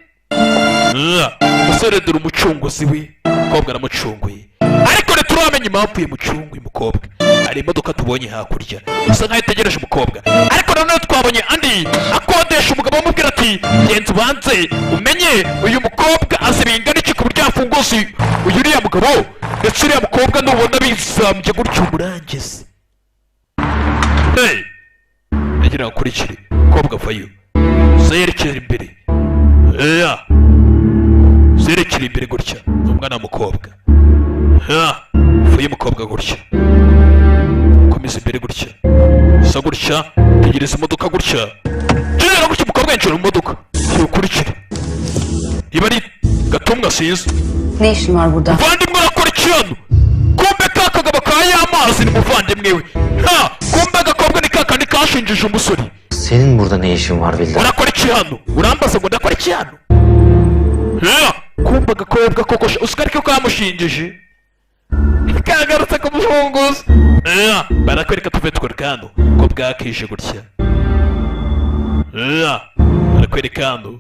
A: Ya, umusore dore umucunguzi we, umukobwa aramucunguye, ariko ntituramenya impamvu yamucunguye. Umukobwa hari imodoka tubonye hakurya bisa nkaho itegereje umukobwa, ariko nanone twabonye andi akodesha umugabo, amubwira ati: "Genza ubanze umenye uyu mukobwa azi bingana iki ku buryo yafunguza uyu uriya mugabo, ndetse uriya mukobwa nubona bizambye gutyo umurangize." Hey! Ndagira ngo ukurikire. Umukobwa avayo, zerekera imbere. Ya, zerekera imbere gutya, ni umwana w'umukobwa. Ya, uvuye umukobwa gutya, komeza imbere gutya, sa gutya, tegereza imodoka gutya, tugera gutya, umukobwa yinjira mu modoka. Ukurikire, iba ari gatumwa, sinzi.
B: Ne işin var burada?
A: Muvandimwe, urakora iki hano? Kumbe ka kagabo ka y'amazi ni muvandimwe we. Ha, kumbe agakobwa ni kakandi kashinjije umusore.
C: Senin burada ne işin var Vildan?
A: Urakora iki hano? Urambaza ngo ndakora iki hano? Ha, kumbe agakobwa koko usika ariko kamushinjije kagarutse kumufunguza. Ya, barakwereka, tuve twereka hano ko bwakije gutya. Ya, barakwereka hano.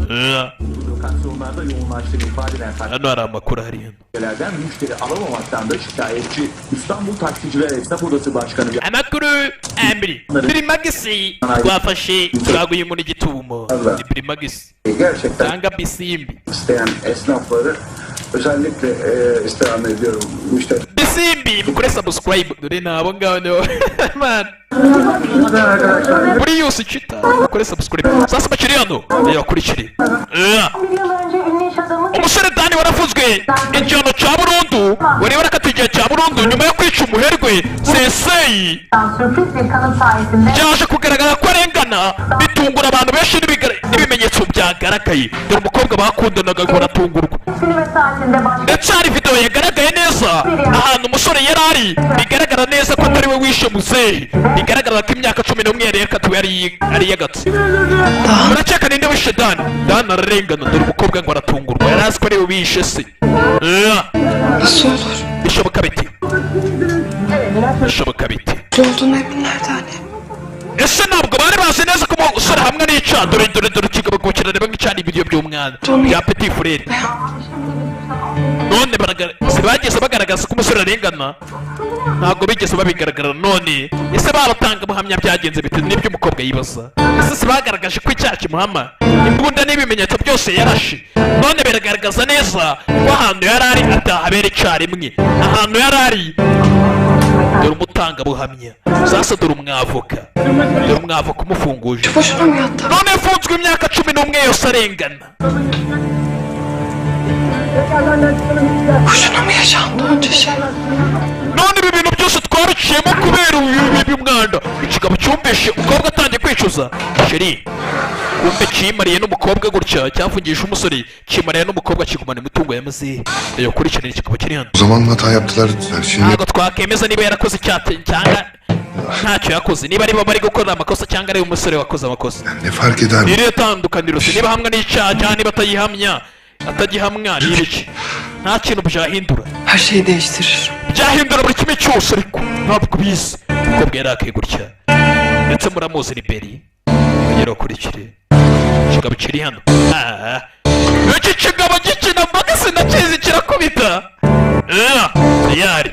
A: Ya.
M: Lokasyonlarda yoğunlaştığını ifade eden
A: Hano hari amakuru hari hano.
M: taksicilerden müşteri alamamaktan da şikayetçi. İstanbul Taksiciler Esnaf Odası Başkanı
A: Amakuru ambiri Birimagisi, twafashe twaguye muri gitumo, ni Birimagisi
J: Gerçekten
A: cyangwa Bisimbi.
J: isteyen esnafları özellikle istirham ediyorum. Müşteri
A: Bisimbi, mukore subscribe, dore nabo ngabo nibo man muri yose cita, mukore subscribe. Sasa bakiri hano, reba kurikire. Umusore Dani warafuzwe igihano cya burundu, wari warakatiwe igihe cya burundu nyuma yo kwica umuherwe Sensei. Byaje kugaragara ko arengana, bitungura abantu benshi n'ibimenyetso byagaragaye. Dore umukobwa bakundanaga baratungurwa, ndetse hari video yagaragaye neza ahantu umusore yari ari, bigaragara neza ko atari we wishe muzehe, bigaragara ko imyaka 11 yari yakatiwe ari iyagatsi. Murakeka ninde wishe Dan? Dan ararengana. Dore umukobwa ngo aratungurwa, yari azi ko ari we wishe se. Bishoboka biti? Bishoboka biti? Ese ntabwo bari bazi neza ko umusore hamwe n'ica? Dore dore dore ikigabo ngo kirareba nk'icana ibiryo by'umwana bya petit frere. None bageze bagaragaza ko umusore arengana, ntabwo bigeze babigaragara. None ese baratanga buhamya byagenze bite? Nibyo umukobwa yibaza. Ese si bagaragaje ko icyaha kimuhama, imbunda n'ibimenyetso byose yarashe? None biragaragaza neza ko ahantu yari ari atahabera icyarimwe, ahantu yari ari. Dore umutangabuhamya sasa, dore umwavoka, dore umwavoka umufunguje. None yafunzwe imyaka 11 yose arengana. None ibi bintu byose twariciyemo kubera uyu mwanda. Ikigabo cyumvishe umukobwa atangiye kwicuza. Sheri kumbe kimariye n'umukobwa gutya, cyafungisha umusore kimariye n'umukobwa kigumana imitungo ya muzehe. Iyo kurikirana ikigabo kiri hano.
K: O zaman hata yaptılar. Şimdi
A: Ntabwo twakemeza niba yarakoze icyaha cyangwa ntacyo yakoze, niba aribo bari gukora amakosa cyangwa ari umusore wakoze amakosa.
K: ne fark eder?
A: Ni irihe tandukaniro se niba hamwe n'icyaha cyangwa niba atayihamya atagihamwa ni ibiki? Nta kintu byahindura.
H: Her şeyi değiştirir.
A: Byahindura buri kimwe cyose, ariko ntabwo ubizi. Umukobwa yarakaye gutya, ndetse muramuzi ni Beri. Mugere ukurikire ikigabo kiri hano. Iki kigabo gikina mbaga sinakizi kirakubita. Tayari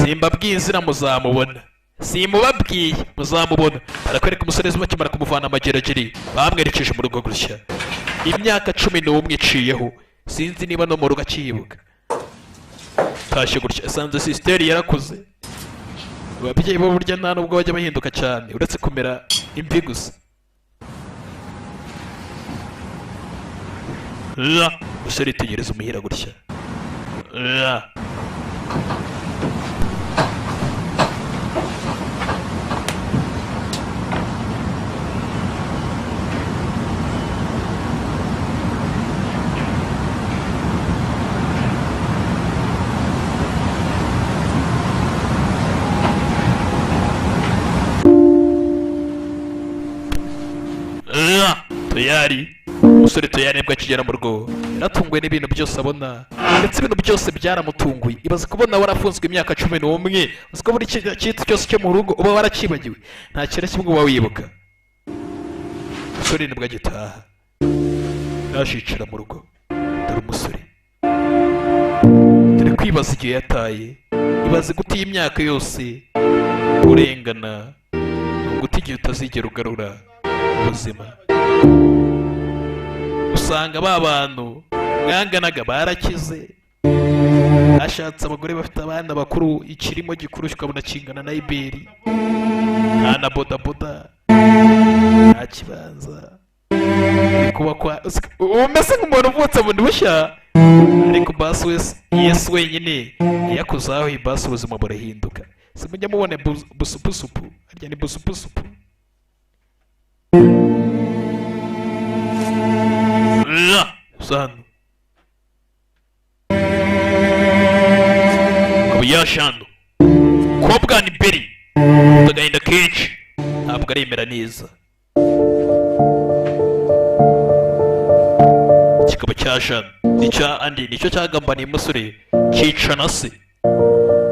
A: simbabwiye inzira muzamubona, simubabwiye muzamubona. Barakwereka umusore bakimara kumuvana amageragere, bamwerekeje mu rugo gutya. Imyaka 11 iciyeho, sinzi niba no mu rugo akiyibuka. Tashye gutya asanze sisiteri yarakuze. Ababyeyi bo burya nta nubwo bajya bahinduka cyane, uretse kumera imvi gusa. Umusore yitegereza umuhira gutya. Tayari umusore tayari nibwo akigera mu rugo, yaratunguwe n'ibintu byose abona, ndetse ibintu byose byaramutunguye. Ibaze kubona warafunzwe imyaka 11, uzi ko buri kintu cyose cyo mu rugo uba warakibagiwe, nta kintu kimwe uba wibuka. Umusore nibwo agitaha, yashicara mu rugo. Dore umusore dore kwibaza igihe yataye, ibaze guta iyi myaka yose urengana, guta igihe utazigera ugarura ubuzima. Usanga ba bantu mwanganaga barakize, ashatse abagore bafite abana bakuru, ikirimo gikuru ukabona kingana na Iberi, nta na bodaboda, nta kibanza. Kuba kwa umeze nk'umuntu uvutse bundi bushya, ariko basi wese Yesu wenyine yakuzaho ibasi ubuzima burahinduka. Simujya mubone busupusupu, harya ni busupusupu. Sano Yashano kobwa ni Beri agahinda kenshi, ntabwo aremera neza. Ikigabo cya Jane nicya Andi nicyo cyagambaniye umusore cyica na se.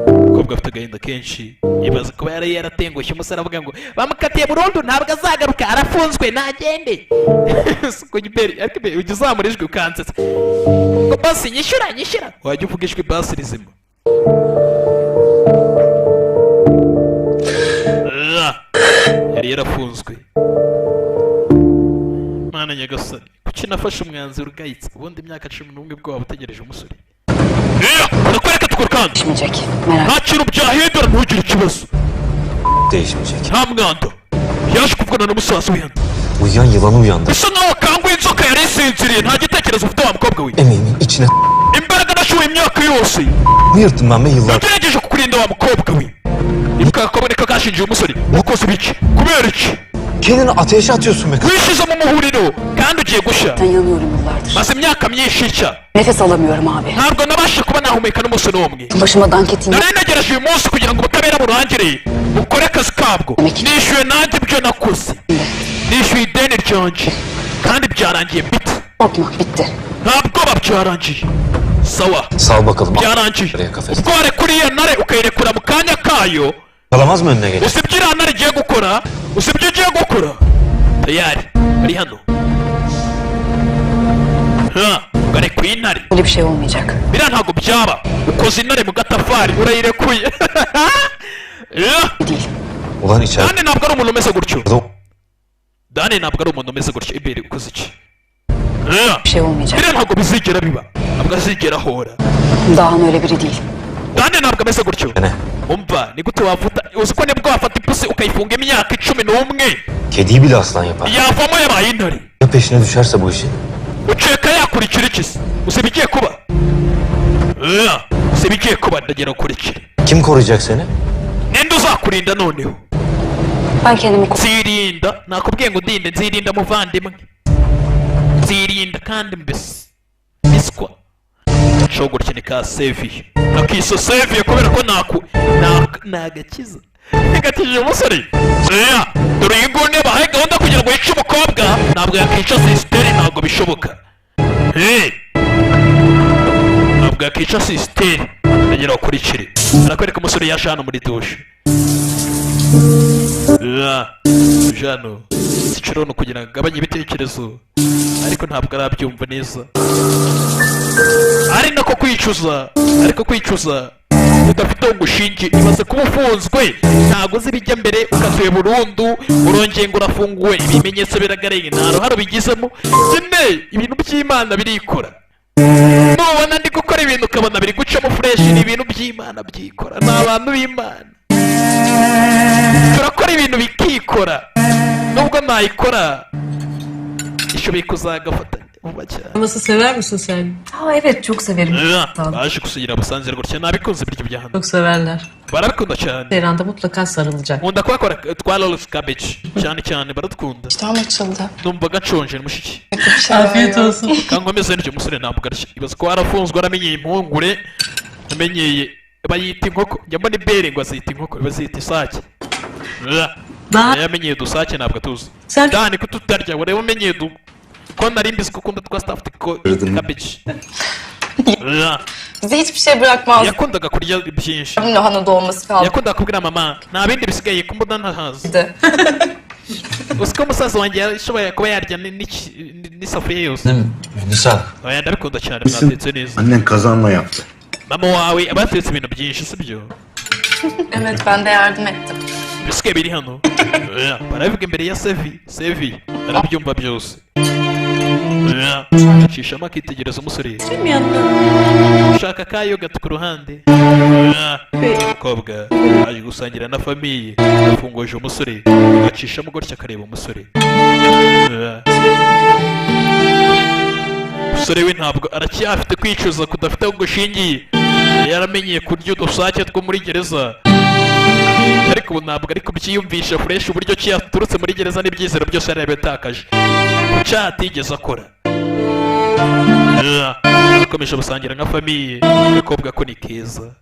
A: Umukobwa afite agahinda kenshi, yibaza kuba yari yaratengushye umusore avuga ngo bamukatiye burundu ntabwo azagaruka, arafunzwe nagende. Suko Beri ariko Beri ujya uzamura ijwi ukansetsa ngo basi nyishyura nyishyura, wajya uvuga ijwi basi rizima. Yari yarafunzwe. Mana nyagasani, kuki nafashe umwanzuro ugayitse? Ubundi imyaka 11 bwo waba utegereje umusore. Barakwereka tukurkanda. Nta kintu byahindura, ntugire ikibazo.
C: Değişmeyecek.
A: Nta mwanda. Yaje kuvugana na musaza we hano.
C: Uyuyan yılanı uyandı.
A: Bisa nkaho akanguye inzoka yari isinziriye. Urasinziriye, nta gitekerezo ufite, wa mukobwa we.
C: Emeğimin içine
A: Imbaraga nashoboye imyaka yose
C: mı yırttım ben be yıllar?
A: nagerageje kukurinda, wa mukobwa we. Ibuka agakobwa niko kashinjiye umusore. Wakoze ibiki? Kubera iki?
C: Kendini ateşe atıyorsun be.
A: Wishize mu muhuriro kandi ugiye gushya.
B: Zaten yanıyorum yıllardır.
A: Maze imyaka myinshi nshya.
B: Nefes alamıyorum abi.
A: Ntabwo nabasha kuba nahumeka n'umunsi n'umwe.
B: Başıma danketin
A: Nari ntegereje uyu munsi kugira ngo ubutabera burangire, bukore akazi kabwo. Nishyuye nanjye ibyo nakoze, nishyuye ideni ryanjye kandi byarangiye bite.
B: Korkma, bitti.
A: Nta bwoba, byarangiye, sawa.
C: Sal bakalım.
A: Byarangiye.
C: Araya kafes.
A: Ubwo warekuriye ntare ukayirekura mu kanya kayo.
C: Kalamaz mı önüne geç?
A: Uzi ibyo iriya ntare igiye gukora? Uzi ibyo igiye gukora? Tayari bari hano, ha ukarekuye intare.
B: Öyle bir şey olmayacak.
A: Biriya ntabwo byaba. Ukoze intare mu gatafari, urayirekuye. Yeah.
B: Değil.
C: Ulan içeride
A: Dani ntabwo ari umuntu umeze gutyo. Dani ntabwo ari umuntu umeze gutyo. Imbere ukoze iki? Yeah.
B: Bir şey olmayacak.
A: Biriya ntabwo bizigera biba, ntabwo azigera ahora.
B: Dağın öyle biri değil.
A: Dani ntabwo ameze gutyo.
C: ne?
A: Umva, ni gute wavuta? Uzi ko nibwo wafata ipusi ukayifunga imyaka 11,
C: Kediyi bile aslan yapar.
A: yavamo yabaye intare.
C: Ya peşine düşerse bu işin?
A: Uceka yakurikira iki se? Uzi ibigiye kuba? Yeah. Uzi ibigiye kuba? Ndagira ukurikire.
C: Kim koruyacak seni?
A: Ninde uzakurinda noneho?
B: Ben kendimi
A: Nzirinda, nakubwiye ngo ndinde, nzirinda muvandimwe, nzirinda kandi mbese biswa nshobora ni ka seviye nakiso seviye kubera ko naku nagakiza nigakijije umusore. Yeah. Dore iyi nguyu niyo bahaye gahunda kugira ngo yice umukobwa. Ntabwo yakica sisiteri, ntabwo bishoboka. Hey! Ntabwo yakica sisiteri. Ndagira ukurikire, arakwereka umusore yaje hano muri dushe. Yeah. Jano sikirono kugira ngo agabanye ibitekerezo, ariko ntabwo arabyumva neza, ari nako kwicuza, ariko kwicuza udafite aho ngushinge. Ibaze kuba ufunzwe, ntabwo uzi ibijya mbere, ukatuye burundu, urongeye ngo urafunguwe, ibimenyetso biragaragaye, nta ruhare ubigizemo nyine. Ibintu by'Imana birikora. Nubona ndi gukora ibintu ukabona biri gucamo fresh, ni ibintu by'Imana byikora. Ni abantu b'Imana, turakora ibintu bikikora. Nubwo nayikora ishoboye kuzagafata vuba cyane.
H: Olması sever misin sen?
B: Aa, evet, çok severim.
A: Baje kusugira abasanzira gutya, nabikunze ibiryo bya hano.
H: Çok severler.
A: Barabikunda cyane.
H: Seyran'da mutlaka sarılacak.
A: Nkunda kuhakora twa rolls cabbage cyane cyane, baradukunda.
N: İştahım açıldı.
A: Numvaga nshonje mushiki.
H: Afiyet olsun.
A: Kankomeze n'icyo musore ntabwo arya. Ibaze ko warafunzwe, waramenyeye impungure, amenyeye bayita inkoko, njya mbona ibere ngo azita inkoko, bazita isake.
H: Daha
A: Yamenyeye udusake, ntabwo atuzi.
H: Sen-
A: Dani kututarya, urebe umenyeye du ko nari mbizi ko ukunda twa stuffed cabbage.
N: Bize hiçbir şey bırakmaz.
A: Yakundaga kurya byinshi.
N: Lahana dolması kaldı.
A: Yakundaga kubwira mama nta bindi bisigaye ko mbona ntahazi. Uzi ko umusaza wanjye yashoboye kuba yarya n'isafuriya yose.
C: Nisa.
A: Oya, ndabikunda cyane, mwatetse neza.
G: Annen kazanla yaptı.
A: Mama wawe aba yatetse ibintu byinshi, sibyo?
N: Evet, ben de yardım ettim.
A: Bisigaye biri hano. Oya, barabivuga imbere ya Sevi. Sevi arabyumva byose. Oya, acishamo akitegereza umusore.
H: Değil mi yanına?
A: Ushaka ka yogurt ku ruhande. Oya, umukobwa aje gusangira na famille, afunguje umusore, acishamo gutya akareba umusore. Oya. Umusore we ntabwo aracyafite kwicuza kudafite aho gushingiye. Yari yaramenyeye kurya udusake two muri gereza, ariko ubu ntabwo ari kubyiyumvisha fresh uburyo ki yaturutse muri gereza n'ibyizero byose yari yabitakaje ku cyaha atigeze akora. Yeah. Akomeje gusangira nka famille. Agakobwa ko ni keza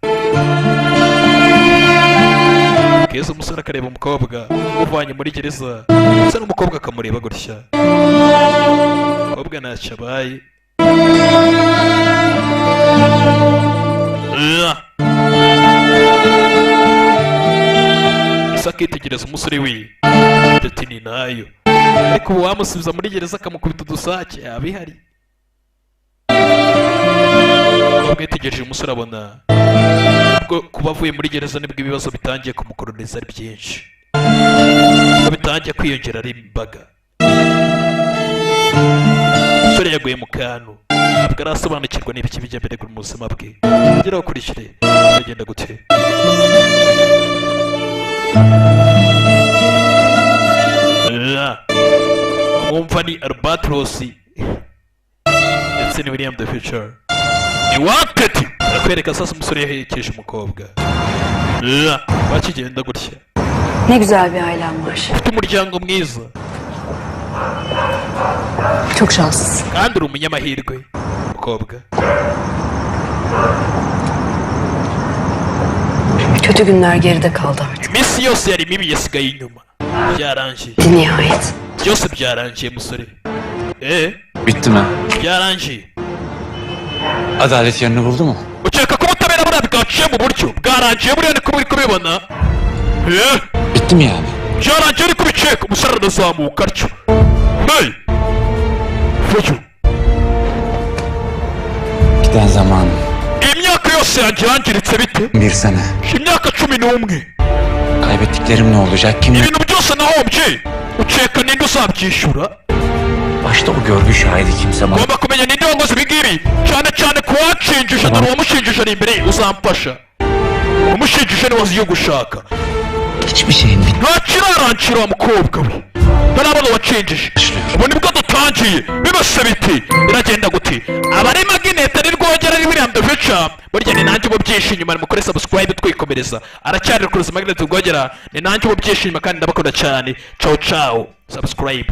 A: keza. Umusore akareba umukobwa umuvanye muri gereza, ndetse n'umukobwa akamureba gutya. Umukobwa ntacyo abaye. Yeah. Ese akitegereza umusore we ati ni nayo, ariko ubu wamusubiza muri gereza akamukubita udusake yaba ihari. Umukobwa yitegereje umusore, abona ubwo kuba avuye muri gereza nibwo ibibazo bitangiye kumukoroniza ari byinshi, ko bitangiye kwiyongera ari imbaga. Umusore yaguye mu kantu, ntabwo arasobanukirwa n'ibiki bijya mbere mu buzima bwe. Kugira ukurikire biragenda gute. Mwumva ni Albatros. Ndetse ni William the Future, ni Wanted. Arakwereka sasa umusore yaherekeje umukobwa. Bakigenda gutya.
B: Ne güzel bir ailen var.
A: Ufite umuryango mwiza.
B: Çok şanslısın.
A: Kandi uri umunyamahirwe, mukobwa.
B: Kötü günler geride kaldı artık.
A: Iminsi yose yari mibi yasigaye inyuma, byarangiye.
B: Nihayet.
A: Byose byarangiye, musore.
F: Bitti mi?
A: Byarangiye.
F: Adalet yerini buldu mu?
A: Ukeka ko ubutabera buriya bwaciye mu buryo bwarangiye, buriya niko uri kubibona?
F: Bitti mi yani?
A: Byarangiye, uri kubiceka. Umusore arazamuka atyo. Hey, Fuyu.
F: Giden zaman
A: Imyaka yose yanjye yangiritse bite?
F: bir sene.
A: Imyaka 11.
F: Kaybettiklerim ne olacak? Kim?
A: Ibintu byose nahombye, ukeka ninde uzabyishyura?
D: Başta o görgü şahidi kimse bana.
A: Ngomba kumenya ninde wankoze ibi ngibi, cyane cyane ku wanshinjije. Dore uwamushinjije ari imbere ye, uzamfasha. Umushinjije niwe azi iyo gushaka.
D: Hiçbir şeyin bitmedi.
A: Nta kirarangira, wa mukobwa we, ntarabona uwacinjije. Ubu nibwo dutangiye. Bibase biti biragenda gute? Abari Maginete, ari Rwogera, ari William the Future, burya ni nanjye uba byinshi inyuma. Mukore subscribe, twikomereza. Aracyari Rukuruzi Maginete Rwogera, ni nanjye uba byinshi inyuma, kandi ndabakunda cyane. Ciao ciao, subscribe.